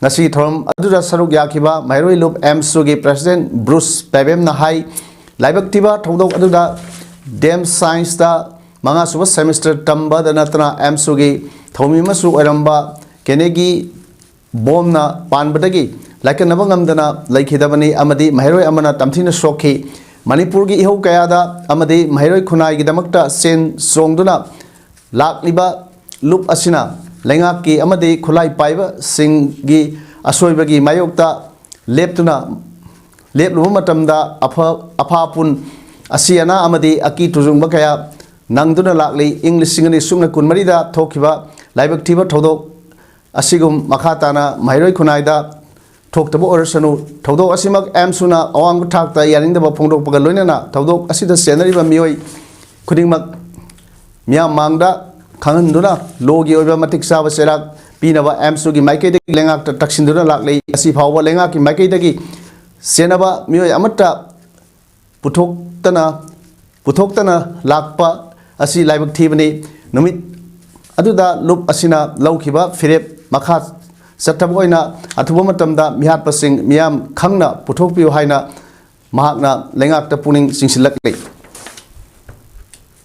ꯉꯁꯤꯒꯤ ꯊꯧꯔꯝ ꯑꯗꯨꯗ ꯁꯔꯨꯛ ꯌꯥꯈꯤꯕ ꯃꯍꯩꯔꯣꯏ ꯂꯨꯞ ꯑꯦꯝꯁꯨꯒꯤ ꯄ꯭ꯔꯦꯁꯤꯗꯦꯟꯠ ꯕ꯭ꯔꯨꯁ ꯄꯦꯕꯦꯝꯅ ꯍꯥꯏ, ꯂꯥꯏꯕꯛ ꯊꯤꯕ ꯊꯧꯗꯣꯛ ꯑꯗꯨꯗ ꯗꯤ ꯑꯦꯝ ꯁꯥꯏꯟꯁꯇ ꯃꯉꯥꯁꯨꯕ ꯁꯦꯃꯤꯁꯇꯔ ꯇꯝꯕꯗ ꯅꯠꯇꯅ ꯑꯦꯝꯁꯨꯒꯤ ꯊꯧꯃꯤ ꯑꯃꯁꯨ ꯑꯣꯏꯔꯝꯕ ꯀꯦꯅꯦꯒꯤ ꯕꯣꯝꯅ ꯄꯥꯟꯕꯗꯒꯤ ꯂꯥꯏꯀꯠꯅꯕ ꯉꯝꯗꯅ ꯂꯩꯈꯤꯗꯕꯅꯤ ꯑꯃꯗꯤ ꯃꯍꯩꯔꯣꯏ ꯑꯃꯅ ꯇꯝꯊꯤꯅ ꯁꯣꯛꯈꯤ꯫ ꯃꯅꯤꯄꯨꯔꯒꯤ ꯏꯍꯧ ꯀꯌꯥꯗ ꯑꯃꯗꯤ ꯃꯍꯩꯔꯣꯏ ꯈꯨꯟꯅꯥꯏꯒꯤꯗꯃꯛꯇ ꯆꯦꯟ ꯆꯣꯡꯗꯨꯅ ꯂꯥꯛꯂꯤꯕ ꯂꯨꯞ ꯑꯁꯤꯅ ꯂꯩꯉꯥꯛꯀꯤ ꯑꯃꯗꯤ ꯈꯨꯠꯂꯥꯏ ꯄꯥꯏꯕꯁꯤꯡꯒꯤ ꯑꯁꯣꯏꯕꯒꯤ ꯃꯥꯌꯣꯛꯇ ꯂꯦꯞꯇꯨꯅ, ꯂꯦꯞꯂꯨꯕ ꯃꯇꯝꯗ ꯑꯐ-, ꯑꯐꯥ ꯑꯄꯨꯟ, ꯑꯁꯤ ꯑꯅꯥ ꯑꯃꯗꯤ ꯑꯀꯤ ꯇꯨꯖꯨꯡꯕ ꯀꯌꯥ ꯅꯪꯗꯨꯅ ꯂꯥꯛꯂꯤ꯫ ꯏꯪ ꯂꯤꯁꯤꯡ ꯑꯅꯤ ꯁꯨꯞꯅ ꯀꯨꯟꯃꯔꯤꯗ ꯊꯣꯛꯈꯤꯕ ꯂꯥꯏꯕꯛ ꯊꯤꯕ ꯊꯧꯗꯣꯛ ꯑꯁꯤꯒꯨꯝ ꯃꯈꯥ ꯇꯥꯅ ꯃꯍꯩꯔꯣꯏ ꯈꯨꯟꯅꯥꯏꯗ ꯊꯣꯛꯇꯕ ꯑꯣꯏꯔꯁꯅꯨ꯫ ꯊꯧꯗꯣꯛ ꯑꯁꯤꯃꯛ ꯑꯦꯝꯁꯨꯅ ꯑꯋꯥꯡꯕ ꯊꯥꯛꯇ ꯌꯥꯅꯤꯡꯗꯕ ꯐꯣꯡꯗꯣꯛꯄꯒ ꯂꯣꯏꯅꯅ ꯊꯧꯗꯣꯛ ꯑꯁꯤꯗ ꯆꯦꯟꯅꯔꯤꯕ ꯃꯤꯑꯣꯏ ꯈꯨꯗꯤꯡꯃꯛ ꯃꯤꯌꯥꯝ ꯃꯥꯡꯗ ꯈꯪꯍꯟꯗꯨꯅ ꯂꯣꯒꯤ ꯑꯣꯏꯕ ꯃꯇꯤꯛ ꯆꯥꯕ ꯆꯩꯔꯥꯛ ꯄꯤꯅꯕ ꯑꯦꯝꯁꯨꯒꯤ ꯃꯥꯏꯀꯩꯗꯒꯤ ꯂꯩꯉꯥꯛꯇ ꯇꯛꯁꯤꯟꯗꯨꯅ ꯂꯥꯛꯂꯤ꯫ ꯉꯁꯤ ꯐꯥꯎꯕ ꯂꯩꯉꯥꯛꯀꯤ ꯃꯥꯏꯀꯩꯗꯒꯤ ꯆꯦꯟꯅꯕ ꯃꯤꯑꯣꯏ ꯑꯃꯠꯇ ꯄꯨꯊꯣꯛꯇꯅ ꯄꯨꯊꯣꯛꯇꯅ ꯂꯥꯛꯄ ꯑꯁꯤ ꯂꯥꯏꯕꯛ ꯊꯤꯕꯅꯤ꯫ ꯅꯨꯃꯤꯠ ꯑꯗꯨꯗ ꯂꯨꯞ ꯑꯁꯤꯅ ꯂꯧꯈꯤꯕ ꯐꯤꯔꯦꯞ ꯃꯈꯥ ꯆꯠꯊꯕ ꯑꯣꯏꯅ ꯑꯊꯨꯕ ꯃꯇꯝꯗ ꯃꯤꯍꯥꯠꯄꯁꯤꯡ ꯃꯤꯌꯥꯝ ꯈꯪꯅ ꯄꯨꯊꯣꯛꯄꯤꯌꯨ ꯍꯥꯏꯅ ꯃꯍꯥꯛꯅ ꯂꯩꯉꯥꯛꯇ ꯄꯨꯛꯅꯤꯡ ꯆꯤꯡꯁꯤꯜꯂꯛꯂꯤ꯫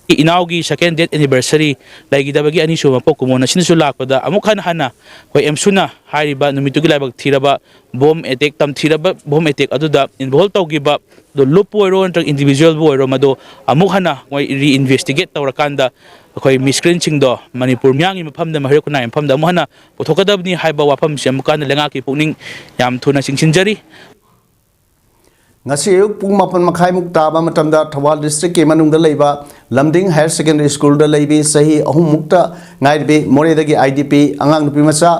ꯏꯅꯥꯎꯒꯤ second death anniversary ꯂꯩꯈꯤꯗꯕꯒꯤ ꯑꯅꯤꯁꯨꯕ ꯃꯄꯣꯛ ꯀꯨꯝꯑꯣꯟ ꯑꯁꯤꯅꯁꯨ ꯂꯥꯛꯄꯗ ꯑꯃꯨꯛ ꯍꯟꯅ ꯍꯟꯅ ꯑꯩꯈꯣꯏ ꯑꯦꯝꯁꯨꯅ ꯍꯥꯏꯔꯤꯕ ꯅꯨꯃꯤꯠꯇꯨꯒꯤ ꯂꯥꯏꯕꯛ ꯊꯤꯔꯕ ꯕꯣꯝ ꯑꯦꯇꯦꯛ ꯇꯝꯊꯤꯔꯕ ꯕꯣꯝ ꯑꯦꯇꯦꯛ ꯑꯗꯨꯗ ꯏꯟꯚꯣꯜꯕ ꯇꯧꯈꯤꯕ ꯑꯗꯨ ꯂꯨꯞꯄꯨ ꯑꯣꯏꯔꯣ ꯅꯠꯇ꯭ꯔꯒ ꯏꯟꯗꯤꯚꯤꯖꯨꯋꯦꯜꯕꯨ ꯑꯣꯏꯔꯣ ꯃꯗꯨ ꯑꯃꯨꯛ ꯍꯟꯅ ꯃꯣꯏ ꯔꯤꯏꯟꯚꯦꯁꯇꯤꯒꯦꯠ ꯇꯧꯔꯀꯥꯟꯗ ꯑꯩꯈꯣꯏ ꯃꯤꯁꯀ꯭ꯔꯤꯟꯁꯤꯡꯗꯣ ꯃꯅꯤꯄꯨꯔ ꯃꯤꯌꯥꯝꯒꯤ ꯃꯐꯝꯗ ꯃꯍꯩꯔꯣꯏ ꯈꯨꯟꯅꯥꯏ ꯃꯐꯝꯗ ꯑꯃꯨꯛ ꯍꯟꯅ ꯄꯨꯊꯣꯛꯀꯗꯕꯅꯤ ꯍꯥꯏꯕ ꯋꯥꯐꯝꯁꯤ ꯑꯃꯨꯛ ꯍꯟꯅ ꯂꯩꯉꯥꯛꯀꯤ ꯄꯨꯛꯅꯤꯡ ꯌꯥꯝ ꯊꯨꯅ ꯆꯤꯡꯁꯤꯟꯖꯔꯤ꯫ ꯉꯁꯤ ꯑꯌꯨꯛ ꯄꯨꯡ ꯃꯥꯄꯟ ꯃꯈꯥꯏꯃꯨꯛ ꯇꯥꯕ ꯃꯇꯝꯗ ꯊꯧꯕꯥꯜ ꯗꯤꯁꯇ꯭ꯔꯤꯛꯀꯤ ꯃꯅꯨꯡꯗ ꯂꯩꯕ ꯂꯝꯗꯤꯡ ꯍꯥꯌꯔ ꯁꯦꯀꯦꯟꯗꯔꯤ ꯁ꯭ꯀꯨꯜꯗ ꯂꯩꯕꯤ ꯆꯍꯤ ꯑꯍꯨꯝꯃꯨꯛꯇ ꯉꯥꯏꯔꯤꯕꯤ ꯃꯣꯔꯦꯗꯒꯤ ꯑꯥꯏ ꯗꯤ ꯄꯤ ꯑꯉꯥꯡ ꯅꯨꯄꯤ ꯃꯆꯥ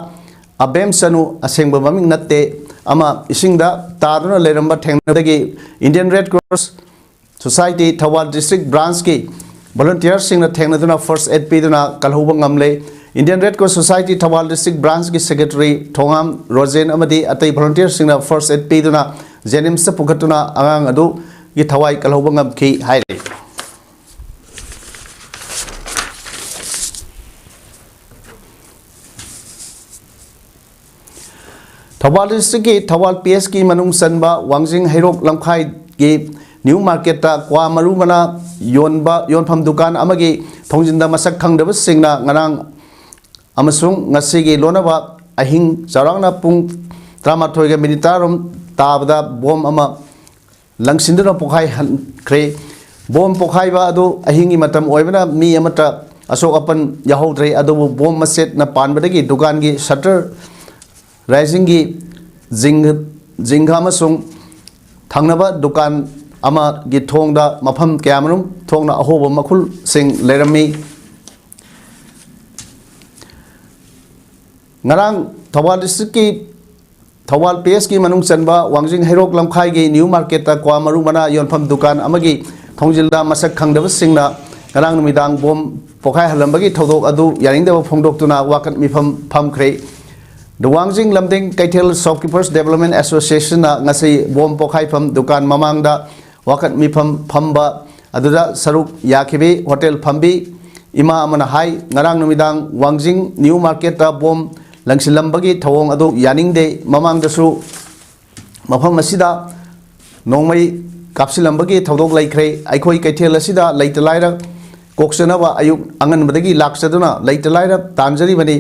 ꯑꯕꯦꯝ ꯆꯅꯨ, ꯑꯁꯦꯡꯕ ꯃꯃꯤꯡ ꯅꯠꯇꯦ, ꯑꯃ ꯏꯁꯤꯡꯗ ꯇꯥꯗꯨꯅ ꯂꯩꯔꯝꯕ ꯊꯦꯡꯅꯕꯗꯒꯤ Indian red cross society Thoubal district ꯕ꯭ꯔꯥꯟꯁꯀꯤ ꯚꯣꯂꯨꯟꯇꯤꯌꯔꯁꯤꯡꯅ ꯊꯦꯡꯅꯗꯨꯅ ꯐꯥꯔꯁ ꯑꯦꯗ ꯄꯤꯗꯨꯅ ꯀꯜꯍꯧꯕ ꯉꯝꯂꯦ꯫ Indian red cross society Thoubal district ꯕ꯭ꯔꯥꯟꯁꯀꯤ ꯁꯦꯀ꯭ꯔꯦꯇꯔꯤ ꯊꯣꯉꯥꯝ ꯔꯣꯖꯦꯟ ꯑꯃꯗꯤ ꯑꯇꯩ ꯚꯣꯂꯨꯟꯇꯤꯌꯔꯁꯤꯡꯅ ꯐꯥꯔꯁ ꯑꯦꯗ ꯄꯤꯗꯨꯅ ꯖꯦꯅꯤꯝꯁꯇ ꯄꯨꯈꯠꯇꯨꯅ ꯑꯉꯥꯡ ꯑꯗꯨꯒꯤ ꯊꯋꯥꯏ ꯀꯜꯍꯧꯕ ꯉꯝꯈꯤ ꯍꯥꯏꯔꯤ꯫ ꯊꯧꯕꯥꯜ ꯗꯤꯁꯇ꯭ꯔꯤꯛꯀꯤ ꯊꯧꯕꯥꯜ ꯄꯤ ꯑꯦꯁꯀꯤ ꯃꯅꯨꯡ ꯆꯟꯕ ꯋꯥꯡꯖꯤꯡ ꯍꯩꯔꯣꯛ ꯂꯝꯈꯥꯏꯒꯤ ꯅ꯭ꯌꯨ ꯃꯥꯔꯀꯦꯠꯇ ꯀ꯭ꯋꯥ ꯃꯔꯨ ꯃꯅꯥ ꯌꯣꯟꯕ ꯌꯣꯟꯐꯝ ꯗꯨꯀꯥꯟ ꯑꯃꯒꯤ ꯊꯣꯡꯖꯤꯟꯗ ꯃꯁꯛ ꯈꯪꯗꯕꯁꯤꯡꯅ ꯉꯔꯥꯡ ꯑꯃꯁꯨꯡ ꯉꯁꯤꯒꯤ ꯂꯣꯟꯅꯕ ꯑꯍꯤꯡ ꯆꯥꯎꯔꯥꯛꯅ ꯄꯨꯡ ꯇꯔꯥꯃꯥꯊꯣꯏꯒ ꯃꯤꯅꯤꯠ ꯇꯔꯥꯔꯣꯝ ꯇꯥꯕꯗ ꯕꯣꯝ ꯑꯃ ꯂꯪꯁꯤꯟꯗꯨꯅ ꯄꯣꯈꯥꯏꯍꯟꯈ꯭ꯔꯦ꯫ ꯕꯣꯝ ꯄꯣꯈꯥꯏꯕ ꯑꯗꯨ ꯑꯍꯤꯡꯒꯤ ꯃꯇꯝ ꯑꯣꯏꯕꯅ ꯃꯤ ꯑꯃꯠꯇ ꯑꯁꯣꯛ ꯑꯄꯟ ꯌꯥꯎꯍꯧꯗ꯭ꯔꯦ, ꯑꯗꯨꯕꯨ ꯕꯣꯝ ꯃꯆꯦꯠꯅ ꯄꯥꯟꯕꯗꯒꯤ ꯗꯨꯀꯥꯟꯒꯤ ꯁꯠꯇꯔ ꯔꯥꯏꯖꯤꯡꯒꯤ ꯖꯤꯡ-, ꯖꯤꯡꯒ ꯑꯃꯁꯨꯡ ꯊꯪꯅꯕ ꯗꯨꯀꯥꯟ ꯑꯃꯒꯤ ꯊꯣꯡꯗ ꯃꯐꯝ ꯀꯌꯥꯃꯔꯨꯝ ꯊꯣꯛꯅ ꯑꯍꯣꯕ ꯃꯈꯨꯜꯁꯤꯡ ꯂꯩꯔꯝꯃꯤ꯫ ꯉꯔꯥꯡ ꯊꯧꯕꯥꯜ ꯗꯤꯁꯇ꯭ꯔꯤꯛꯀꯤ ꯊꯧꯕꯥꯜ ꯄꯤ ꯑꯦꯁꯀꯤ ꯃꯅꯨꯡ ꯆꯟꯕ ꯋꯥꯡꯖꯤꯡ ꯍꯩꯔꯣꯛ ꯂꯝꯈꯥꯏꯒꯤ ꯅ꯭ꯌꯨ ꯃꯥꯔꯀꯦꯠꯇ ꯀ꯭ꯋꯥ ꯃꯔꯨ ꯃꯅꯥ ꯌꯣꯟꯐꯝ ꯗꯨꯀꯥꯟ ꯑꯃꯒꯤ ꯊꯣꯡꯖꯤꯜꯗ ꯃꯁꯛ ꯈꯪꯗꯕꯁꯤꯡꯅ ꯉꯔꯥꯡ ꯅꯨꯃꯤꯗꯥꯡ ꯕꯣꯝ ꯄꯣꯈꯥꯏꯍꯜꯂꯝꯕꯒꯤ ꯊꯧꯗꯣꯛ ꯑꯗꯨ ꯌꯥꯅꯤꯡꯗꯕ ꯐꯣꯡꯗꯣꯛꯇꯨꯅ ꯋꯥꯀꯠ ꯃꯤꯐꯝ ꯐꯝꯈ꯭ꯔꯦ꯫ ꯗ ꯋꯥꯡꯖꯤꯡ ꯂꯝꯗꯤꯡ ꯀꯩꯊꯦꯜ Shopkeepers Development Association ꯅ ꯉꯁꯤ ꯕꯣꯝ ꯄꯣꯈꯥꯏꯐꯝ ꯗꯨꯀꯥꯟ ꯃꯃꯥꯡꯗ ꯋꯥꯀꯠ ꯃꯤꯐꯝ ꯐꯝꯕ ꯑꯗꯨꯗ ꯁꯔꯨꯛ ꯌꯥꯈꯤꯕꯤ ꯍꯣꯇꯦꯜ ꯐꯝꯕꯤ ꯏꯃꯥ ꯑꯃꯅ ꯍꯥꯏ, ꯉꯔꯥꯡ ꯅꯨꯃꯤꯗꯥꯡ ꯋꯥꯡꯖꯤꯡ ꯅ꯭ꯌꯨ ꯃꯥꯔꯀꯦꯠꯇ ꯕꯣꯝ ꯂꯪꯁꯤꯜꯂꯝꯕꯒꯤ ꯊꯧꯑꯣꯡ ꯑꯗꯨ ꯌꯥꯅꯤꯡꯗꯦ꯫ ꯃꯃꯥꯡꯗꯁꯨ ꯃꯐꯝ ꯑꯁꯤꯗ ꯅꯣꯡꯃꯩ ꯀꯥꯞꯁꯤꯜꯂꯝꯕꯒꯤ ꯊꯧꯗꯣꯛ ꯂꯩꯈ꯭ꯔꯦ꯫ ꯑꯩꯈꯣꯏ ꯀꯩꯊꯦꯜ ꯑꯁꯤꯗ ꯂꯩꯇ ꯂꯥꯏꯔ ꯀꯣꯛꯆꯅꯕ ꯑꯌꯨꯛ ꯑꯉꯟꯕꯗꯒꯤ ꯂꯥꯛꯆꯗꯨꯅ ꯂꯩꯇ ꯂꯥꯏꯔ ꯇꯥꯟꯖꯔꯤꯕꯅꯤ꯫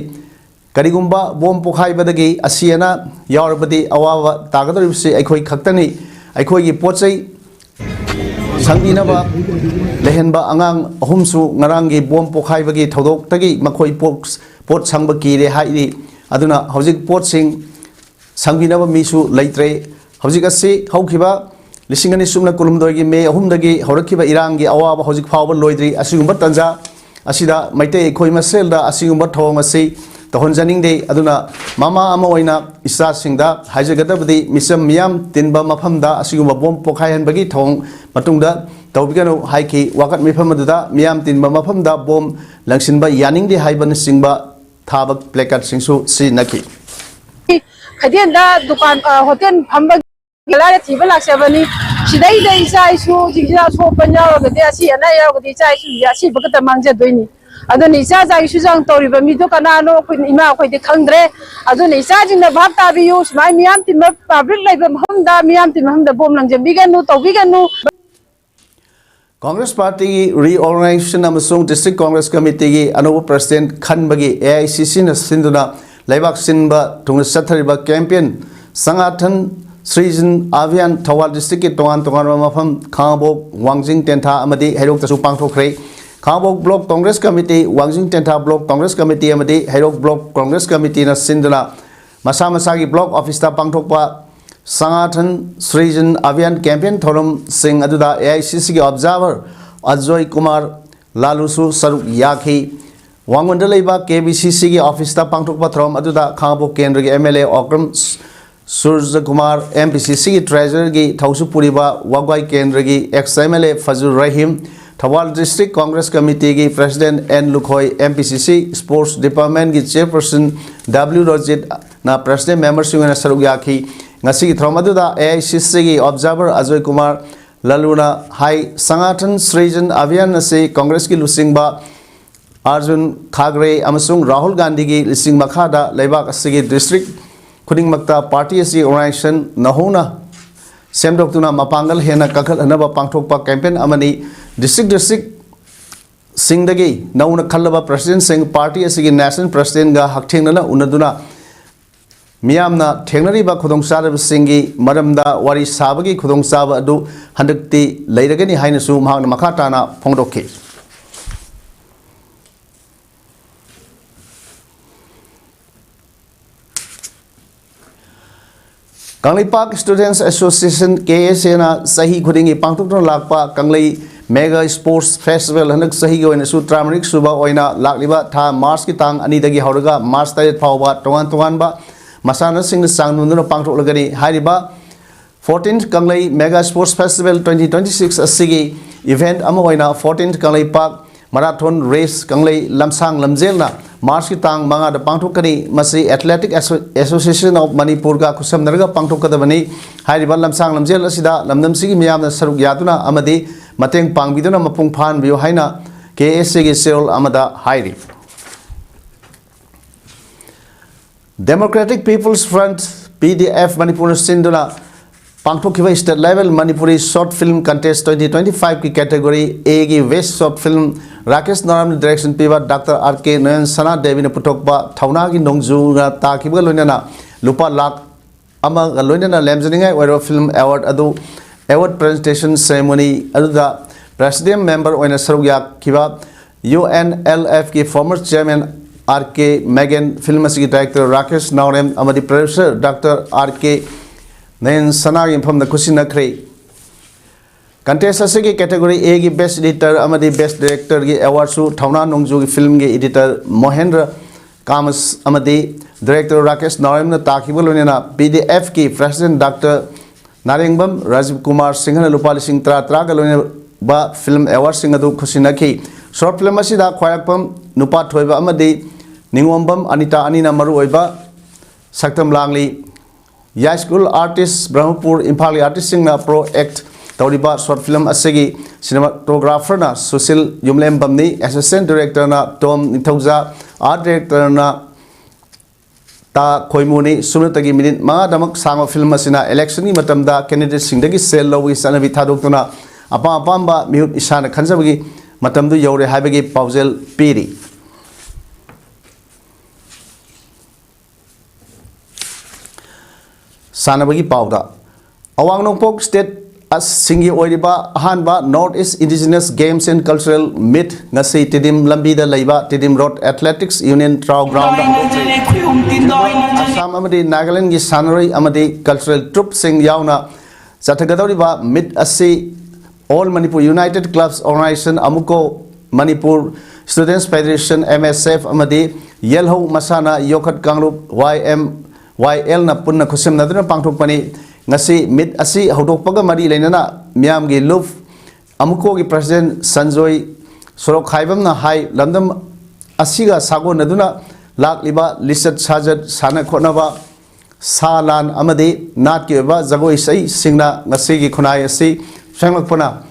ꯀꯔꯤꯒꯨꯝꯕ ꯕꯣꯝ ꯄꯣꯈꯥꯏꯕꯗꯒꯤ ꯑꯁꯤ ꯑꯅꯥ ꯌꯥꯎꯔꯕꯗꯤ ꯑꯋꯥꯕ ꯇꯥꯒꯗꯧꯔꯤꯕꯁꯤ ꯑꯩꯈꯣꯏ ꯈꯛꯇꯅꯤ꯫ ꯑꯩꯈꯣꯏꯒꯤ ꯄꯣꯠ ꯆꯩ ꯁꯪꯕꯤꯅꯕ ꯂꯩꯍꯟꯕ ꯑꯉꯥꯡ ꯑꯍꯨꯝꯁꯨ ꯉꯔꯥꯡꯒꯤ ꯕꯣꯝ ꯄꯣꯈꯥꯏꯕꯒꯤ ꯊꯧꯗꯣꯛꯇꯒꯤ ꯃꯈꯣꯏ ꯄꯣꯠ, ꯄꯣꯠ ꯁꯪꯕ ꯀꯤꯔꯦ ꯍꯥꯏꯔꯤ꯫ ꯑꯗꯨꯅ ꯍꯧꯖꯤꯛ ꯄꯣꯠꯁꯤꯡ ꯁꯪꯕꯤꯅꯕ ꯃꯤꯁꯨ ꯂꯩꯇ꯭ꯔꯦ꯫ ꯍꯧꯖꯤꯛ ꯑꯁꯤ ꯍꯧꯈꯤꯕ ꯂꯤꯁꯤꯡ ꯑꯅꯤ ꯁꯨꯞꯅ ꯀꯨꯟꯍꯨꯝꯗꯣꯏꯒꯤ ꯃꯦ ꯑꯍꯨꯝꯗꯒꯤ ꯍꯧꯔꯛꯈꯤꯕ ꯏꯔꯥꯡꯒꯤ ꯑꯋꯥꯕ ꯍꯧꯖꯤꯛ ꯐꯥꯎꯕ ꯂꯣꯏꯗ꯭ꯔꯤ꯫ ꯑꯁꯤꯒꯨꯝꯕ ꯇꯥꯟꯖꯥ ꯑꯁꯤꯗ ꯃꯩꯇꯩ ꯑꯩꯈꯣꯏ ꯃꯁꯦꯜꯗ ꯑꯁꯤꯒꯨꯝꯕ ꯊꯧꯑꯣꯡ ꯑꯁꯤ ꯇꯧꯍꯟꯖꯅꯤꯡꯗꯦ꯫ ꯑꯗꯨꯅ ꯃꯃꯥ ꯑꯃ ꯑꯣꯏꯅ ꯏꯆꯥꯁꯤꯡꯗ ꯍꯥꯏꯖꯒꯗꯕꯗꯤ ꯃꯤꯆꯝ ꯃꯤꯌꯥꯝ ꯇꯤꯟꯕ ꯃꯐꯝꯗ ꯑꯁꯤꯒꯨꯝꯕ ꯕꯣꯝ ꯄꯣꯈꯥꯏꯍꯟꯕꯒꯤ ꯊꯧꯑꯣꯡ ꯃꯇꯨꯡꯗ ꯇꯧꯕꯤꯒꯅꯨ ꯍꯥꯏꯈꯤ꯫ ꯋꯥꯀꯠ ꯃꯤꯐꯝ ꯑꯗꯨꯗ ꯃꯤꯌꯥꯝ ꯇꯤꯟꯕ ꯃꯐꯝꯗ ꯕꯣꯝ ꯂꯪꯁꯤꯟꯕ ꯌꯥꯅꯤꯡꯗꯦ ꯍꯥꯏꯕꯅꯆꯤꯡꯕ ꯊꯥꯕ placard ꯁꯤꯡꯁꯨ ꯁꯤꯖꯤꯟꯅꯈꯤ꯫ ꯀꯩꯊꯦꯜꯗ ꯗꯨꯀꯥꯟ, ꯑ, ꯍꯣꯇꯦꯜ ꯐꯝꯕꯒꯤ ꯂꯥꯏꯔ ꯊꯤꯕ ꯂꯥꯛꯆꯕꯅꯤ꯫ ꯁꯤꯗꯩꯗ ꯏꯆꯥ ꯏꯁꯨꯁꯤꯡꯁꯤꯗ ꯑꯁꯣꯛ ꯑꯄꯟ ꯌꯥꯎꯔꯒꯗꯤ, ꯑꯁꯤ ꯑꯅꯥ ꯌꯥꯎꯔꯒꯗꯤ, ꯏꯆꯥ ꯏꯁꯨꯁꯤꯡꯁꯦ ꯑꯁꯤꯕ ꯈꯛꯇ ꯃꯥꯡꯖꯗꯣꯏꯅꯤ꯫ ꯑꯗꯨꯅ ꯏꯆꯥ ꯏꯁꯨ ꯆꯥꯡ ꯇꯧꯔꯤꯕ ꯃꯤꯗꯣ ꯀꯅꯥꯅꯣ? ꯑꯩꯈꯣꯏ ꯏꯃꯥ ꯑꯩꯈꯣꯏꯗꯤ ꯈꯪꯗ꯭ꯔꯦ꯫ ꯑꯗꯨꯅ ꯏꯆꯥꯁꯤꯡꯅ ꯚꯥꯞ ꯇꯥꯕꯤꯌꯨ꯫ ꯁꯨꯃꯥꯏꯅ ꯃꯤꯌꯥꯝ ꯇꯤꯟꯕ, ꯄꯕ꯭ꯂꯤꯛ ꯂꯩꯕ ꯃꯐꯝꯗ, ꯃꯤꯌꯥꯝ ꯇꯤꯟꯕ ꯃꯐꯝꯗ ꯕꯣꯝ ꯂꯪꯖꯟꯕꯤꯒꯅꯨ, ꯇꯧꯕꯤꯒꯅꯨ꯫ ꯀꯣꯡꯒ꯭ꯔꯦꯁ ꯄꯥꯔꯇꯤꯒꯤ reorganization ꯑꯃꯁꯨꯡ district Congress committeeꯒꯤ ꯑꯅꯧꯕ president ꯈꯟꯕꯒꯤ AICCꯅ ꯁꯤꯟꯗꯨꯅ ꯂꯩꯕꯥꯛ ꯁꯤꯟꯕ ꯊꯨꯡꯅ ꯆꯠꯊꯔꯤꯕ campaign ꯁꯪꯒꯥꯊꯟ ꯁ꯭ꯔꯤꯖꯟ ꯑꯚꯤꯌꯥꯟ ꯊꯧꯕꯥꯜ districtꯀꯤ ꯇꯣꯉꯥꯟ ꯇꯣꯉꯥꯟꯕ ꯃꯐꯝ ꯈꯥꯉꯕꯣꯛ, ꯋꯥꯡꯖꯤꯡ ꯇꯦꯟꯊꯥ ꯑꯃꯗꯤ ꯍꯩꯔꯣꯛꯇꯁꯨ ꯄꯥꯡꯊꯣꯛꯈ꯭ꯔꯦ꯫ ꯈꯥꯉꯕꯣꯛ block Congress committee, ꯋꯥꯡꯖꯤꯡ ꯇꯦꯟꯊꯥ block Congress committeeꯑꯃꯗꯤ ꯍꯩꯔꯣꯛ block Congress committeeꯅ ꯁꯤꯟꯗꯨꯅ ꯃꯁꯥ ꯃꯁꯥꯒꯤ block officeꯇ ꯄꯥꯡꯊꯣꯛꯄ ꯁꯪꯒꯥꯊꯟ ꯁ꯭ꯔꯤꯖꯟ ꯑꯚꯤꯌꯥꯟ campaign ꯊꯧꯔꯝꯁꯤꯡ ꯑꯗꯨꯗ AICCꯒꯤ observer ꯑꯖꯣꯏ ꯀꯨꯃꯥꯔ ꯂꯥꯂꯨꯁꯨ ꯁꯔꯨꯛ ꯌꯥꯈꯤ꯫ ꯋꯥꯡꯒꯣꯟꯗ ꯂꯩꯕ KBCCꯒꯤ officeꯇ ꯄꯥꯡꯊꯣꯛꯄ ꯊꯧꯔꯝ ꯑꯗꯨꯗ ꯈꯥꯉꯕꯣꯛ ꯀꯦꯟꯗ꯭ꯔꯒꯤ MLA ꯑꯣꯀ꯭ꯔꯝ ꯁꯨꯔꯖꯀꯨꯃꯥꯔ, MPCCꯒꯤ treasurerꯒꯤ ꯊꯧꯁꯨ ꯄꯨꯔꯤꯕ ꯋꯥꯒ꯭ꯋꯥꯏ ꯀꯦꯟꯗ꯭ꯔꯒꯤ ex MLA ꯐꯖꯨꯔ Rahim, Thoubal District Congress Committeeꯒꯤ President N Lukhoi, M P C C Sports Departmentꯀꯤ Chairperson W ꯔꯣꯖꯤꯠꯅ President memberꯁꯤꯡ ꯑꯣꯏꯅ ꯁꯔꯨꯛ ꯌꯥꯈꯤ꯫ ꯉꯁꯤꯒꯤ ꯊꯧꯔꯝ ꯑꯗꯨꯗ A I C Cꯒꯤ observer Ajoy Kumar ꯂꯂꯨꯅ ꯍꯥꯏ, ꯁꯪꯒꯥꯊꯟ ꯁ꯭ꯔꯤꯖꯟ ꯑꯚꯤꯌꯥꯟ ꯑꯁꯤ ꯀꯪꯒ꯭ꯔꯦꯁꯀꯤ ꯂꯨꯆꯤꯡꯕ ꯑꯥꯔꯖꯨꯟ ꯈꯥꯒ꯭ꯔꯦ ꯑꯃꯁꯨꯡ ꯔꯥꯍꯨꯜ ꯒꯥꯟꯙꯤꯒꯤ ꯂꯨꯆꯤꯡ ꯃꯈꯥꯗ ꯂꯩꯕꯥꯛ ꯑꯁꯤꯒꯤ district ꯈꯨꯗꯤꯡꯃꯛꯇ party ꯑꯁꯤ organization ꯅꯧꯍꯧꯅ ꯁꯦꯝꯗꯣꯛꯇꯨꯅ ꯃꯄꯥꯡꯒꯜ ꯍꯦꯟꯅ ꯀꯟꯈꯠꯍꯟꯅꯕ ꯄꯥꯡꯊꯣꯛꯄ campaign ꯑꯃꯅꯤ꯫ District district ꯁꯤꯡꯗꯒꯤ ꯅꯧꯅ ꯈꯜꯂꯕ presidentꯁꯤꯡ party ꯑꯁꯤꯒꯤ national presidentꯒ ꯍꯛꯊꯦꯡꯅꯅ ꯎꯅꯗꯨꯅ ꯃꯤꯌꯥꯝꯅ ꯊꯦꯡꯅꯔꯤꯕ ꯈꯨꯗꯣꯡꯆꯥꯗꯕꯁꯤꯡꯒꯤ ꯃꯔꯝꯗ ꯋꯥꯔꯤ ꯁꯥꯕꯒꯤ ꯈꯨꯗꯣꯡꯆꯥꯕ ꯑꯗꯨ ꯍꯟꯗꯛꯇꯤ ꯂꯩꯔꯒꯅꯤ ꯍꯥꯏꯅꯁꯨ ꯃꯍꯥꯛꯅ ꯃꯈꯥ ꯇꯥꯅ ꯐꯣꯡꯗꯣꯛꯈꯤ꯫ Kangleipak Students Association, K S Aꯅ ꯆꯍꯤ ꯈꯨꯗꯤꯡꯒꯤ ꯄꯥꯡꯊꯣꯛꯇꯨꯅ ꯂꯥꯛꯄ ꯀꯪꯂꯩ Mega Sports Festival ꯍꯟꯗꯛ ꯆꯍꯤꯒꯤ ꯑꯣꯏꯅꯁꯨ ꯇꯔꯥꯃꯔꯤ ꯁꯨꯕ ꯑꯣꯏꯅ ꯂꯥꯛꯂꯤꯕ ꯊꯥ Marchꯀꯤ ꯇꯥꯡ ꯑꯅꯤꯗꯒꯤ ꯍꯧꯔꯒ March ꯇꯔꯦꯠ ꯐꯥꯎꯕ ꯇꯣꯉꯥꯟ ꯇꯣꯉꯥꯟꯕ ꯃꯁꯥꯟꯅꯁꯤꯡꯅ ꯆꯥꯡꯗꯝꯗꯨꯅ ꯄꯥꯡꯊꯣꯛꯂꯒꯅꯤ꯫ ꯍꯥꯏꯔꯤꯕ fourteenth ꯀꯪꯂꯩ Mega Sports Festival twenty twenty six ꯑꯁꯤꯒꯤ event ꯑꯃ ꯑꯣꯏꯅ fourteenth ꯀꯪꯂꯩꯄꯥꯛ Marathon Race ꯀꯪꯂꯩ ꯂꯝꯁꯥꯡ ꯂꯝꯖꯦꯜꯅ Marchꯀꯤ ꯇꯥꯡ ꯃꯉꯥꯗ ꯄꯥꯡꯊꯣꯛꯀꯅꯤ꯫ ꯃꯁꯤ Athletic Asso-, Association of ꯃꯅꯤꯄꯨꯔꯒ ꯈꯨꯠꯁꯝꯅꯔꯒ ꯄꯥꯡꯊꯣꯛꯀꯗꯕꯅꯤ꯫ ꯍꯥꯏꯔꯤꯕ ꯂꯝꯁꯥꯡ ꯂꯝꯖꯦꯜ ꯑꯁꯤꯗ ꯂꯝꯗꯝꯁꯤꯒꯤ ꯃꯤꯌꯥꯝꯅ ꯁꯔꯨꯛ ꯌꯥꯗꯨꯅ ꯑꯃꯗꯤ ꯃꯇꯦꯡ ꯄꯥꯡꯕꯤꯗꯨꯅ ꯃꯄꯨꯡ ꯐꯥꯍꯟꯕꯤꯌꯨ ꯍꯥꯏꯅ K S Aꯒꯤ ꯆꯦꯔꯣꯜ ꯑꯃꯗ ꯍꯥꯏꯔꯤ꯫ Democratic People's Front, P D F, ꯃꯅꯤꯄꯨꯔꯅ ꯁꯤꯟꯗꯨꯅ ꯄꯥꯡꯊꯣꯛꯈꯤꯕ State Level Manipuri Short Film Contest twenty twenty five ꯀꯤ category Aꯒꯤ Best Short Film Rakesh ꯅꯥꯎꯔꯦꯝꯅ direction ꯄꯤꯕ Doctor R K ꯅꯌꯟ ꯁꯅꯥ ꯗꯦꯕꯤꯅ ꯄꯨꯊꯣꯛꯄ ꯊꯧꯅꯥꯒꯤ ꯅꯣꯡꯖꯨꯅ ꯇꯥꯈꯤꯕꯒ ꯂꯣꯏꯅꯅ ꯂꯨꯄꯥ ꯂꯥꯈ ꯑꯃꯒ ꯂꯣꯏꯅꯅ ꯂꯦꯝꯖꯅꯤꯡꯉꯥꯏ ꯑꯣꯏꯔꯕ film award ꯑꯗꯨ award presentation ceremony ꯑꯗꯨꯗ president member ꯑꯣꯏꯅ ꯁꯔꯨꯛ ꯌꯥꯈꯤꯕ U N L F ꯀꯤ former chairman R K Magan, film ꯑꯁꯤꯒꯤ director ꯔꯥꯀꯦꯁ ꯅꯥꯎꯔꯦꯝ ꯑꯃꯗꯤ producer Doctor R K ꯅꯌꯟ ꯁꯅꯥꯒꯤ ꯃꯐꯝꯗ ꯈꯨꯠꯁꯤꯟꯅꯈ꯭ꯔꯦ꯫ Contest ꯑꯁꯤꯒꯤ category Aꯒꯤ Best Editor ꯑꯃꯗꯤ Best Directorꯒꯤ awardꯁꯨ ꯊꯧꯅꯥ ꯅꯣꯡꯖꯨꯒꯤ filmꯒꯤ editor ꯃꯣꯍꯦꯟꯗ꯭ꯔ ꯀꯥꯃꯁ ꯑꯃꯗꯤ director ꯔꯥꯀꯦꯁ ꯅꯥꯎꯔꯦꯝꯅ ꯇꯥꯈꯤꯕ ꯂꯣꯏꯅꯅ P D F ꯀꯤ president Doctor ꯅꯥꯔꯦꯡꯕꯝ ꯔꯥꯖꯤꯕ ꯀꯨꯃꯥꯔ ꯁꯤꯡꯍꯅ ꯂꯨꯄꯥ ꯂꯤꯁꯤꯡ ꯇꯔꯥ ꯇꯔꯥꯒ ꯂꯣꯏꯅ ꯕ ꯐꯤꯜꯝ ꯑꯦꯋꯥꯔꯗꯁꯤꯡ ꯑꯗꯨ ꯈꯨꯠꯁꯤꯟꯅꯈꯤ꯫ ꯁꯣꯔꯠ ꯐꯤꯜꯝ ꯑꯁꯤꯗ ꯈ꯭ꯋꯥꯏꯔꯥꯛꯄꯝ ꯅꯨꯄꯥ ꯊꯣꯏꯕ ꯑꯃꯗꯤ ꯅꯤꯉꯣꯝꯕꯝ ꯑꯅꯤꯇꯥ ꯑꯅꯤꯅ ꯃꯔꯨꯑꯣꯏꯕ ꯁꯛꯇꯝ ꯂꯥꯡꯂꯤ꯫ ꯌꯥꯏꯁ꯭ꯀꯨꯜ ꯑꯥꯔꯇꯤꯁ ꯕ꯭ꯔꯍꯃꯄꯨꯔ ꯏꯝꯐꯥꯜꯒꯤ ꯑꯥꯔꯇꯤꯁꯁꯤꯡꯅ ꯄ꯭ꯔꯣ ꯑꯦꯛꯠ ꯇꯧꯔꯤꯕ ꯁꯣꯔꯠ ꯐꯤꯜꯝ ꯑꯁꯤꯒꯤ ꯁꯤꯅꯦꯃꯥꯇꯣꯒ꯭ꯔꯥꯐꯔꯅ ꯁꯨꯁꯤꯜ ꯌꯨꯝꯂꯦꯝꯕꯝꯅꯤ, ꯑꯦꯁꯤꯁꯇꯦꯟꯠ ꯗꯤꯔꯦꯛꯇꯔꯅ ꯇꯣꯝ ꯅꯤꯡꯊꯧꯖꯥ, ꯑꯥꯔꯠ ꯗꯤꯔꯦꯛꯇꯔꯅ ꯇꯥ ꯈꯣꯏꯃꯨꯅꯤ꯫ ꯁꯨꯞꯅꯇꯒꯤ ꯃꯤꯅꯤꯠ ꯃꯉꯥꯗꯃꯛ ꯁꯥꯡꯕ ꯐꯤꯜꯝ ꯑꯁꯤꯅ ꯏꯂꯦꯛꯁꯟꯒꯤ ꯃꯇꯝꯗ ꯀꯦꯟꯗꯤꯗꯦꯠꯁꯤꯡꯗꯒꯤ ꯁꯦꯜ ꯂꯧꯕꯒꯤ ꯆꯠꯅꯕꯤ ꯊꯥꯗꯣꯛꯇꯨꯅ ꯑꯄꯥꯝ ꯑꯄꯥꯝꯕ ꯃꯤꯍꯨꯠ ꯏꯁꯥꯅ ꯈꯟꯖꯕꯒꯤ ꯃꯇꯝꯗꯨ ꯌꯧꯔꯦ ꯍꯥꯏꯕꯒꯤ ꯄꯥꯎꯖꯦꯜ ꯄꯤꯔꯤ꯫ ꯁꯥꯟꯅꯕꯒꯤ ꯄꯥꯎꯗ, ꯑꯋꯥꯡ ꯅꯣꯡꯄꯣꯛ ꯁ꯭ꯇꯦꯠ ꯑꯁꯤꯡꯒꯤ ꯑꯣꯏꯔꯤꯕ ꯑꯍꯥꯟꯕ North East Indigenous Games and Cultural Meet ꯉꯁꯤ ꯇꯤꯗꯤꯝ ꯂꯝꯕꯤꯗ ꯂꯩꯕ Tiddim road athletics union TRAU ground ꯍꯧꯗꯣꯛꯈ꯭ꯔꯦ꯫ ꯑꯁꯥꯝ ꯑꯃꯗꯤ ꯅꯥꯒꯥꯂꯦꯟꯗꯒꯤ ꯁꯥꯟꯅꯔꯣꯏ ꯑꯃꯗꯤ ꯀꯜꯆꯔꯦꯜ ꯇ꯭ꯔꯨꯞꯁꯤꯡ ꯌꯥꯎꯅ ꯆꯠꯊꯒꯗꯧꯔꯤꯕ ꯃꯤꯠ ꯑꯁꯤ All Manipur United Clubs Organization, ꯑꯃꯨꯀꯣ, Manipur Students Federation, M S F, ꯑꯃꯗꯤ ꯌꯦꯜꯍꯧ ꯃꯁꯥꯟꯅ ꯌꯣꯛꯈꯠ ꯀꯥꯡꯂꯨꯞ, Y M Y L ꯅ ꯄꯨꯟꯅ ꯈꯨꯠꯁꯝꯅꯗꯨꯅ ꯄꯥꯡꯊꯣꯛꯄꯅꯤ꯫ ꯉꯁꯤ ꯃꯤꯠ ꯑꯁꯤ ꯍꯧꯗꯣꯛꯄꯒ ꯃꯔꯤ ꯂꯩꯅꯅ ꯃꯤꯌꯥꯝꯒꯤ ꯂꯨꯞ ꯑꯃꯨꯀꯣꯒꯤ ꯄ꯭ꯔꯁꯤꯗꯦꯟꯠ ꯁꯟꯖꯣꯏ ꯁꯣꯔꯣꯛꯈꯥꯏꯕꯝꯅ ꯍꯥꯏ, ꯂꯝꯗꯝ ꯑꯁꯤꯒ ꯁꯥꯒꯣꯟꯅꯗꯨꯅ ꯂꯥꯛꯂꯤꯕ ꯂꯤꯆꯠ ꯁꯥꯖꯠ, ꯁꯥꯟꯅ ꯈꯣꯠꯅꯕ, ꯁꯥ ꯂꯥꯟ ꯑꯃꯗꯤ ꯅꯥꯠꯀꯤ ꯑꯣꯏꯕ ꯖꯒꯣꯏ ꯏꯁꯩꯁꯤꯡꯅ ꯉꯁꯤꯒꯤ ꯈꯨꯟꯅꯥꯏ ꯑꯁꯤ ꯁꯦꯝꯒꯠꯂꯛꯄꯅ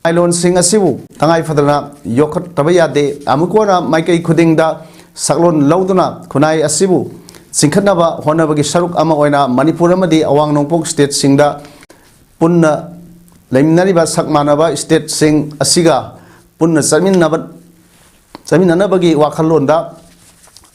ꯂꯥꯏꯂꯣꯟꯁꯤꯡ ꯑꯁꯤꯕꯨ ꯇꯉꯥꯏ ꯐꯗꯅ ꯌꯣꯛꯈꯠꯇꯕ ꯌꯥꯗꯦ꯫ ꯑꯃꯨꯛ ꯍꯟꯅ ꯃꯥꯏꯀꯩ ꯈꯨꯗꯤꯡꯗ ꯁꯛꯂꯣꯟ ꯂꯧꯗꯨꯅ ꯈꯨꯟꯅꯥꯏ ꯑꯁꯤꯕꯨ ꯆꯤꯡꯈꯠꯅꯕ ꯍꯣꯠꯅꯕꯒꯤ ꯁꯔꯨꯛ ꯑꯃ ꯑꯣꯏꯅ ꯃꯅꯤꯄꯨꯔ ꯑꯃꯗꯤ ꯑꯋꯥꯡ ꯅꯣꯡꯄꯣꯛ ꯁ꯭ꯇꯦꯠꯁꯤꯡꯗ ꯄꯨꯟꯅ ꯂꯩꯃꯤꯟꯅꯔꯤꯕ ꯁꯛ ꯃꯥꯟꯅꯕ ꯁ꯭ꯇꯦꯠꯁꯤꯡ ꯑꯁꯤꯒ ꯄꯨꯟꯅ ꯆꯠꯃꯤꯟꯅꯕ, ꯆꯠꯃꯤꯟꯅꯅꯕꯒꯤ ꯋꯥꯈꯜꯂꯣꯟꯗ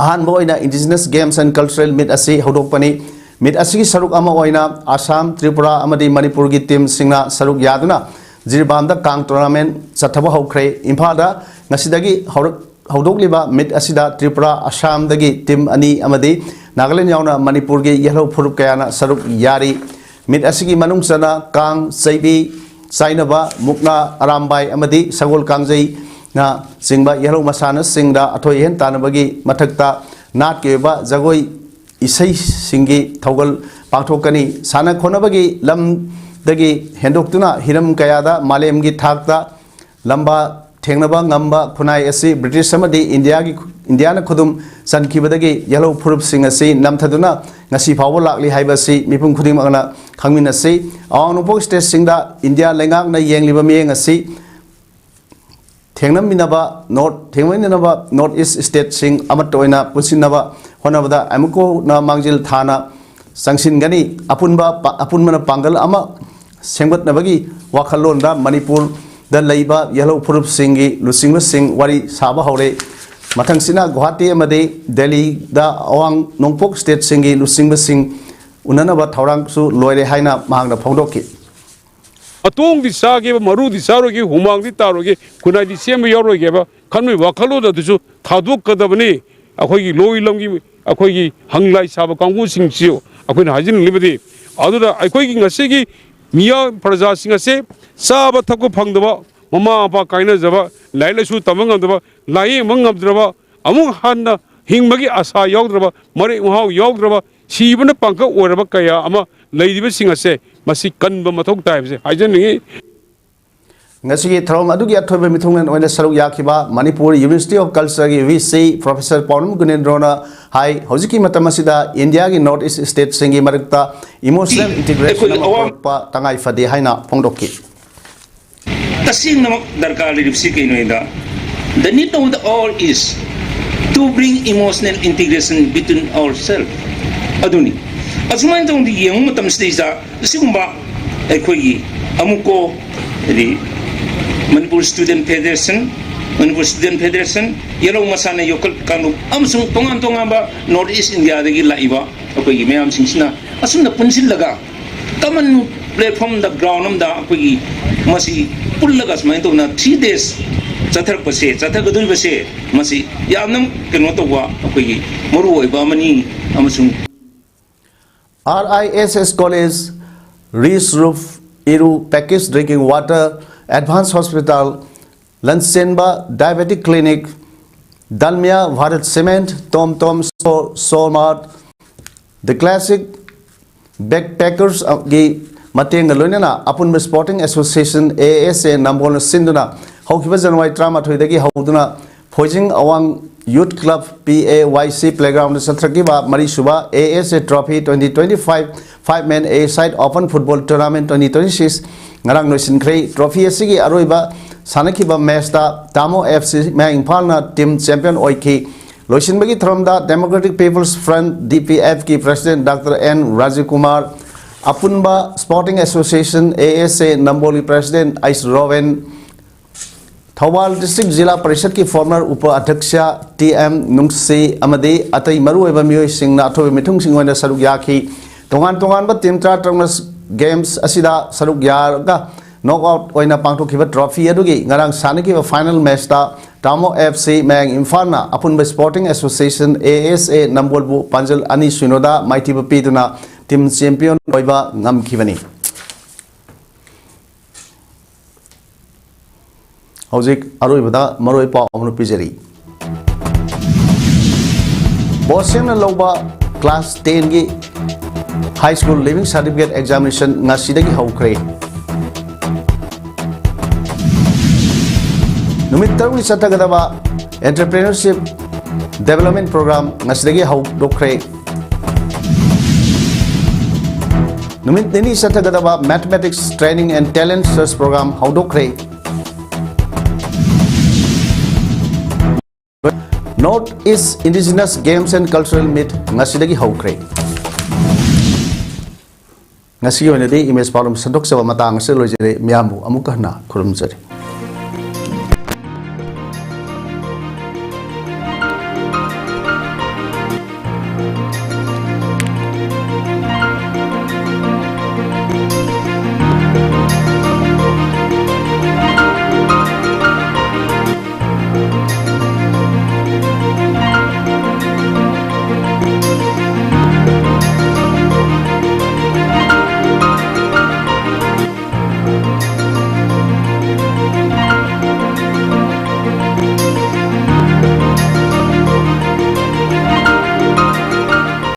ꯑꯍꯥꯟꯕ ꯑꯣꯏꯅ Indigenous Games and Cultural Meet ꯑꯁꯤ ꯍꯧꯗꯣꯛꯄꯅꯤ꯫ ꯃꯤꯠ ꯑꯁꯤꯒꯤ ꯁꯔꯨꯛ ꯑꯃ ꯑꯣꯏꯅ ꯑꯁꯥꯝ, ꯇ꯭ꯔꯤꯄꯨꯔꯥ ꯑꯃꯗꯤ ꯃꯅꯤꯄꯨꯔꯒꯤ ꯇꯤꯝꯁꯤꯡꯅ ꯁꯔꯨꯛ ꯌꯥꯗꯨꯅ ꯖꯤꯔꯤꯕꯥꯝꯗ ꯀꯥꯡ ꯇꯣꯔꯅꯥꯃꯦꯟ ꯆꯠꯊꯕ ꯍꯧꯈ꯭ꯔꯦ꯫ ꯏꯝꯐꯥꯜꯗ ꯉꯁꯤꯗꯒꯤ ꯍꯧꯔꯛ-, ꯍꯧꯗꯣꯛꯂꯤꯕ ꯃꯤꯠ ꯑꯁꯤꯗ ꯇ꯭ꯔꯤꯄꯨꯔꯥ, ꯑꯁꯥꯝꯗꯒꯤ ꯇꯤꯝ ꯑꯅꯤ ꯑꯃꯗꯤ ꯅꯥꯒꯥꯂꯦꯟ ꯌꯥꯎꯅ ꯃꯅꯤꯄꯨꯔꯒꯤ ꯌꯦꯜꯍꯧ ꯐꯨꯔꯨꯞ ꯀꯌꯥꯅ ꯁꯔꯨꯛ ꯌꯥꯔꯤ꯫ ꯃꯤꯠ ꯑꯁꯤꯒꯤ ꯃꯅꯨꯡ ꯆꯟꯅ ꯀꯥꯡ, ꯆꯩꯕꯤ, ꯆꯥꯏꯅꯕ, ꯃꯨꯛꯅꯥ, ꯑꯔꯥꯝꯕꯥꯏ ꯑꯃꯗꯤ ꯁꯒꯣꯜ ꯀꯥꯡꯖꯩꯅ ꯆꯤꯡꯕ ꯌꯦꯜꯍꯧ ꯃꯁꯥꯟꯅꯁꯤꯡꯗ ꯑꯊꯣꯏ ꯑꯍꯦꯟ ꯇꯥꯟꯅꯕꯒꯤ ꯃꯊꯛꯇ ꯅꯥꯠꯀꯤ ꯑꯣꯏꯕ ꯖꯒꯣꯏ ꯏꯁꯩꯁꯤꯡꯒꯤ ꯊꯧꯒꯜ ꯄꯥꯡꯊꯣꯛꯀꯅꯤ꯫ ꯁꯥꯟꯅ ꯈꯣꯠꯅꯕꯒꯤ ꯂꯝ ꯗꯒꯤ ꯍꯦꯟꯗꯣꯛꯇꯨꯅ ꯍꯤꯔꯝ ꯀꯌꯥꯗ ꯃꯥꯂꯦꯝꯒꯤ ꯊꯥꯛꯇ ꯂꯝꯕꯥ ꯊꯦꯡꯅꯕ ꯉꯝꯕ ꯈꯨꯟꯅꯥꯏ ꯑꯁꯤ ꯕ꯭ꯔꯤꯇꯤꯁ ꯑꯃꯗꯤ ꯏꯟꯗꯤꯌꯥꯒꯤ, ꯏꯟꯗꯤꯌꯥꯅ ꯈꯨꯗꯨꯝ ꯆꯟꯈꯤꯕꯗꯒꯤ ꯌꯦꯜꯍꯧ ꯐꯨꯔꯨꯞꯁꯤꯡ ꯑꯁꯤ ꯅꯝꯊꯗꯨꯅ ꯉꯁꯤ ꯐꯥꯎꯕ ꯂꯥꯛꯂꯤ ꯍꯥꯏꯕꯁꯤ ꯃꯤꯄꯨꯝ ꯈꯨꯗꯤꯡꯃꯛꯅ ꯈꯪꯃꯤꯟꯅꯁꯤ꯫ ꯑꯋꯥꯡ ꯅꯣꯡꯄꯣꯛ ꯁ꯭ꯇꯦꯠꯁꯤꯡꯗ ꯏꯟꯗꯤꯌꯥ ꯂꯩꯉꯥꯛꯅ ꯌꯦꯡꯂꯤꯕ ꯃꯤꯠꯌꯦꯡ ꯑꯁꯤ ꯊꯦꯡꯅꯃꯤꯟꯅꯕ ꯅꯣꯔꯠ, ꯊꯦꯡꯅꯃꯤꯟꯅꯅꯕ ꯅꯣꯔꯠ ꯏꯁ ꯁ꯭ꯇꯦꯠꯁꯤꯡ ꯑꯃꯠꯇ ꯑꯣꯏꯅ ꯄꯨꯟꯁꯤꯟꯅꯕ ꯍꯣꯠꯅꯕꯗ ꯑꯃꯨꯛꯀ ꯍꯟꯅ ꯃꯥꯡꯖꯤꯜ ꯊꯥꯅ ꯆꯪꯁꯤꯟꯒꯅꯤ꯫ ꯑꯄꯨꯟꯕ ꯄꯥ-, ꯑꯄꯨꯟꯕꯅ ꯄꯥꯡꯒꯜ ꯑꯃ ꯁꯦꯝꯒꯠꯅꯕꯒꯤ ꯋꯥꯈꯜꯂꯣꯟꯗ ꯃꯅꯤꯄꯨꯔꯗ ꯂꯩꯕ ꯌꯦꯜꯍꯧ ꯐꯨꯔꯨꯞꯁꯤꯡꯒꯤ ꯂꯨꯆꯤꯡꯕꯁꯤꯡ ꯋꯥꯔꯤ ꯁꯥꯕ ꯍꯧꯔꯦ꯫ ꯃꯊꯪꯁꯤꯅ ꯒꯨꯋꯥꯍꯥꯇꯤ ꯑꯃꯗꯤ ꯗꯦꯜꯂꯤꯗ ꯑꯋꯥꯡ ꯅꯣꯡꯄꯣꯛ ꯁ꯭ꯇꯦꯠꯁꯤꯡꯒꯤ ꯂꯨꯆꯤꯡꯕꯁꯤꯡ ꯎꯅꯅꯕ ꯊꯧꯔꯥꯡꯁꯨ ꯂꯣꯏꯔꯦ ꯍꯥꯏꯅ ꯃꯍꯥꯛꯅ ꯐꯣꯡꯗꯣꯛꯈꯤ꯫ ꯑꯇꯣꯡꯗꯤ ꯆꯥꯒꯦꯕ, ꯃꯔꯨꯗꯤ ꯆꯥꯔꯣꯏꯒꯦ, ꯍꯨꯃꯥꯡꯗꯤ ꯇꯥꯔꯣꯏꯒꯦ, ꯈꯨꯟꯅꯥꯏꯗꯤ ꯁꯦꯝꯕ ꯌꯥꯎꯔꯣꯏꯒꯦꯕ ꯈꯟꯕꯒꯤ ꯋꯥꯈꯜꯂꯣꯟ ꯑꯗꯨꯁꯨ ꯊꯥꯗꯣꯛꯀꯗꯕꯅꯤ꯫ ꯑꯩꯈꯣꯏꯒꯤ ꯂꯣꯏ ꯂꯝꯒꯤ, ꯑꯩꯈꯣꯏꯒꯤ ꯍꯪꯂꯥꯏ ꯁꯥꯕ ꯀꯥꯡꯕꯨꯁꯤꯡꯁꯤꯁꯨ ꯑꯩꯈꯣꯏꯅ ꯍꯥꯏꯖꯅꯤꯡꯂꯤꯕꯗꯤ, ꯑꯗꯨꯅ ꯑꯩꯈꯣꯏꯒꯤ ꯉꯁꯤꯒꯤ ꯃꯤꯌꯥꯝ ꯄ꯭ꯔꯖꯥꯁꯤꯡ ꯑꯁꯦ ꯆꯥꯕ ꯊꯛꯄ ꯐꯪꯗꯕ, ꯃꯃꯥ ꯃꯄꯥ ꯀꯥꯏꯅꯖꯕ, ꯂꯥꯏꯔꯤꯛ ꯂꯥꯏꯁꯨ ꯇꯝꯕ ꯉꯝꯗꯕ, ꯂꯥꯏꯌꯦꯡꯕ ꯉꯝꯗ꯭ꯔꯕ, ꯑꯃꯨꯛ ꯍꯟꯅ ꯍꯤꯡꯕꯒꯤ ꯑꯁꯥ ꯌꯥꯎꯗ꯭ꯔꯕ, ꯃꯔꯦꯛ ꯃꯍꯥꯎ ꯌꯥꯎꯗ꯭ꯔꯕ, ꯁꯤꯕꯅ ꯄꯥꯡꯈꯛ ꯑꯣꯏꯔꯕ ꯀꯌꯥ ꯑꯃ ꯂꯩꯔꯤꯕꯁꯤꯡ ꯑꯁꯦ ꯃꯁꯤ ꯀꯟꯕ ꯃꯊꯧ ꯇꯥꯏ ꯍꯥꯏꯕꯁꯦ ꯍꯥꯏꯖꯅꯤꯡꯏ꯫ ꯉꯁꯤꯒꯤ ꯊꯧꯔꯝ ꯑꯗꯨꯒꯤ ꯑꯊꯣꯏꯕ ꯃꯤꯊꯨꯡꯂꯦꯟ ꯑꯣꯏꯅ ꯁꯔꯨꯛ ꯌꯥꯈꯤꯕ ꯃꯅꯤꯄꯨꯔ ꯌꯨꯅꯤꯚꯔꯁꯤꯇꯤ ꯑꯣꯐ ꯀꯜꯆꯔꯒꯤ ꯚꯤ ꯁꯤ ꯄ꯭ꯔꯣꯐꯦꯁꯔ ꯄꯥꯎꯅꯝ ꯒꯨꯅꯦꯟꯗ꯭ꯔꯣꯅ ꯍꯥꯏ, ꯍꯧꯖꯤꯛꯀꯤ ꯃꯇꯝ ꯑꯁꯤꯗ ꯏꯟꯗꯤꯌꯥꯒꯤ ꯅꯣꯔꯠ ꯏꯁ ꯁ꯭ꯇꯦꯠꯁꯤꯡꯒꯤ ꯃꯔꯛꯇ ꯏꯃꯣꯁꯅꯦꯜ ꯏꯟꯇꯤꯒ꯭ꯔꯦꯁꯟ ꯑꯃ ꯄꯨꯔꯛꯄ ꯇꯉꯥꯏ ꯐꯗꯦ ꯍꯥꯏꯅ ꯐꯣꯡꯗꯣꯛꯈꯤ꯫ ꯇꯁꯦꯡꯅꯃꯛ ꯗꯔꯀꯥꯔ ꯂꯩꯔꯤꯕꯁꯤ ꯀꯩꯅꯣ ꯍꯥꯏꯗ, the need of the hour is to bring emotional integration between ourselves. ꯑꯗꯨꯅꯤ꯫ ꯑꯁꯨꯃꯥꯏꯅ ꯇꯧꯅ ꯌꯦꯡꯕ ꯃꯇꯝꯁꯤꯗꯩꯗ ꯑꯁꯤꯒꯨꯝꯕ ꯑꯩꯈꯣꯏꯒꯤ ꯑꯃꯨꯛꯀꯣ, ꯍꯥꯏꯗꯤ Manipur student federation, Manipur student federation, ꯌꯦꯜꯍꯧ ꯃꯁꯥꯟꯅ ꯌꯣꯛꯈꯠ ꯀꯥꯡꯂꯨꯞ ꯑꯃꯁꯨꯡ ꯇꯣꯉꯥꯟ ꯇꯣꯉꯥꯟꯕ ꯅꯣꯔꯠ ꯏꯁ ꯏꯟꯗꯤꯌꯥꯗꯒꯤ ꯂꯥꯛꯏꯕ ꯑꯩꯈꯣꯏꯒꯤ ꯃꯌꯥꯝꯁꯤꯡꯁꯤꯅ ꯑꯁꯨꯝꯅ ꯄꯨꯟꯁꯤꯜꯂꯒ common platform ꯗ, ground ꯑꯃꯗ ꯑꯩꯈꯣꯏꯒꯤ ꯃꯁꯤ ꯄꯨꯜꯂꯒ ꯁꯨꯃꯥꯏꯅ ꯇꯧꯅ three days ꯆꯠꯊꯔꯛꯄꯁꯦ, ꯆꯠꯊꯒꯗꯧꯔꯤꯕꯁꯦ, ꯃꯁꯤ ꯌꯥꯝꯅ ꯀꯩꯅꯣ ꯇꯧꯕ, ꯑꯩꯈꯣꯏꯒꯤ ꯃꯔꯨꯑꯣꯏꯕ ꯑꯃꯅꯤ꯫ ꯑꯃꯁꯨꯡ R I S S College, Reese Roof, Iru Package Drinking Water, Advanced Hospital, Lanchenba Diabetic Clinic, Dalmia Bharat Cement, Tom Tom Store, Soulmart, The Classic Backpackers ꯒꯤ ꯃꯇꯦꯡꯒ ꯂꯣꯏꯅꯅ ꯑꯄꯨꯟꯕ Sporting Association, A S A, ꯅꯝꯕꯣꯜꯅ ꯁꯤꯟꯗꯨꯅ ꯍꯧꯈꯤꯕ January ꯇꯔꯥꯃꯥꯊꯣꯏꯗꯒꯤ ꯍꯧꯗꯨꯅ ꯐꯣꯏꯖꯤꯡ ꯑꯋꯥꯡ Youth Club, P A Y C, playground ꯆꯠꯊꯔꯛꯈꯤꯕ ꯃꯔꯤꯁꯨꯕ A S A Trophy twenty twenty-five Five Men A Side Open Football Tournament twenty twenty-six ꯉꯔꯥꯡ ꯂꯣꯏꯁꯤꯟꯈ꯭ꯔꯦ꯫ Trophy ꯑꯁꯤꯒꯤ ꯑꯔꯣꯏꯕ ꯁꯥꯟꯅꯈꯤꯕ matchꯇ Tamo F C ꯃꯌꯥꯡ ꯏꯝꯐꯥꯜꯅ team champion ꯑꯣꯏꯈꯤ꯫ ꯂꯣꯏꯁꯤꯟꯕꯒꯤ ꯊꯧꯔꯝꯗ Democratic People's Front, D P F ꯀꯤ President Doctor N Rajiv Kumar, ꯑꯄꯨꯟꯕ Sporting Association, A S A, ꯅꯝꯕꯣꯜꯒꯤ President ꯑꯩꯁ ꯔꯣꯕꯤꯟ, ꯊꯧꯕꯥꯜ District ꯖꯤꯂꯥ ꯄꯔꯤꯁꯠꯀꯤ former ꯎꯄ ꯑꯙ꯭ꯌꯛꯁ T M ꯅꯨꯡꯁꯤ ꯑꯃꯗꯤ ꯑꯇꯩ ꯃꯔꯨꯑꯣꯏꯕ ꯃꯤꯑꯣꯏꯁꯤꯡꯅ ꯑꯊꯣꯏꯕ ꯃꯤꯊꯨꯡꯁꯤꯡ ꯑꯣꯏꯅ ꯁꯔꯨꯛ ꯌꯥꯈꯤ꯫ ꯇꯣꯉꯥꯟ ꯇꯣꯉꯥꯟꯕ team ꯇꯔꯥꯇꯔꯨꯛꯅ games ꯑꯁꯤꯗ ꯁꯔꯨꯛ ꯌꯥꯔꯒ knock out ꯑꯣꯏꯅ ꯄꯥꯡꯊꯣꯛꯈꯤꯕ trophy ꯑꯗꯨꯒꯤ ꯉꯔꯥꯡ ꯁꯥꯟꯅꯈꯤꯕ final matchꯇ Tamo F C ꯃꯌꯥꯡ ꯏꯝꯐꯥꯜꯅ ꯑꯄꯨꯟꯕ Sporting Association, A S A, ꯅꯝꯕꯣꯜꯕꯨ ꯄꯥꯟꯖꯜ ꯑꯅꯤ ꯁꯤꯅꯣꯗ ꯃꯥꯏꯊꯤꯕ ꯄꯤꯗꯨꯅ team champion ꯑꯣꯏꯕ ꯉꯝꯈꯤꯕꯅꯤ꯫ ꯍꯧꯖꯤꯛ ꯑꯔꯣꯏꯕꯗ ꯃꯔꯨꯑꯣꯏ ꯄꯥꯎ ꯑꯃ ꯄꯤꯖꯔꯤ꯫ ꯕꯣꯁꯦꯝꯅ ꯂꯧꯕ class tenꯒꯤ High School Leaving Certificate Examination ꯉꯁꯤꯗꯒꯤ ꯍꯧꯈ꯭ꯔꯦ꯫ ꯅꯨꯃꯤꯠ ꯇꯔꯨꯛꯅꯤ ꯆꯠꯊꯒꯗꯕ Entrepreneurship Development Program ꯉꯁꯤꯗꯒꯤ ꯍꯧꯗꯣꯛꯈ꯭ꯔꯦ꯫ ꯅꯨꯃꯤꯠ ꯅꯤꯅꯤ ꯆꯠꯊꯒꯗꯕ Mathematics Training and Talent Search Program ꯍꯧꯗꯣꯛꯈ꯭ꯔꯦ꯫ North East Indigenous Games and Cultural Meet ꯉꯁꯤꯗꯒꯤ ꯍꯧꯈ꯭ꯔꯦ꯫ ꯉꯁꯤꯒꯤ ꯑꯣꯏꯅꯗꯤ ꯏꯃꯦꯖ ꯄꯥꯎꯗꯝ ꯁꯟꯗꯣꯛꯆꯕ ꯃꯇꯥꯡ ꯑꯁꯤꯗ ꯂꯣꯏꯖꯔꯦ꯫ ꯃꯤꯌꯥꯝꯕꯨ ꯑꯃꯨꯛꯀ ꯍꯟꯅ ꯈꯨꯔꯨꯝꯖꯔꯤ꯫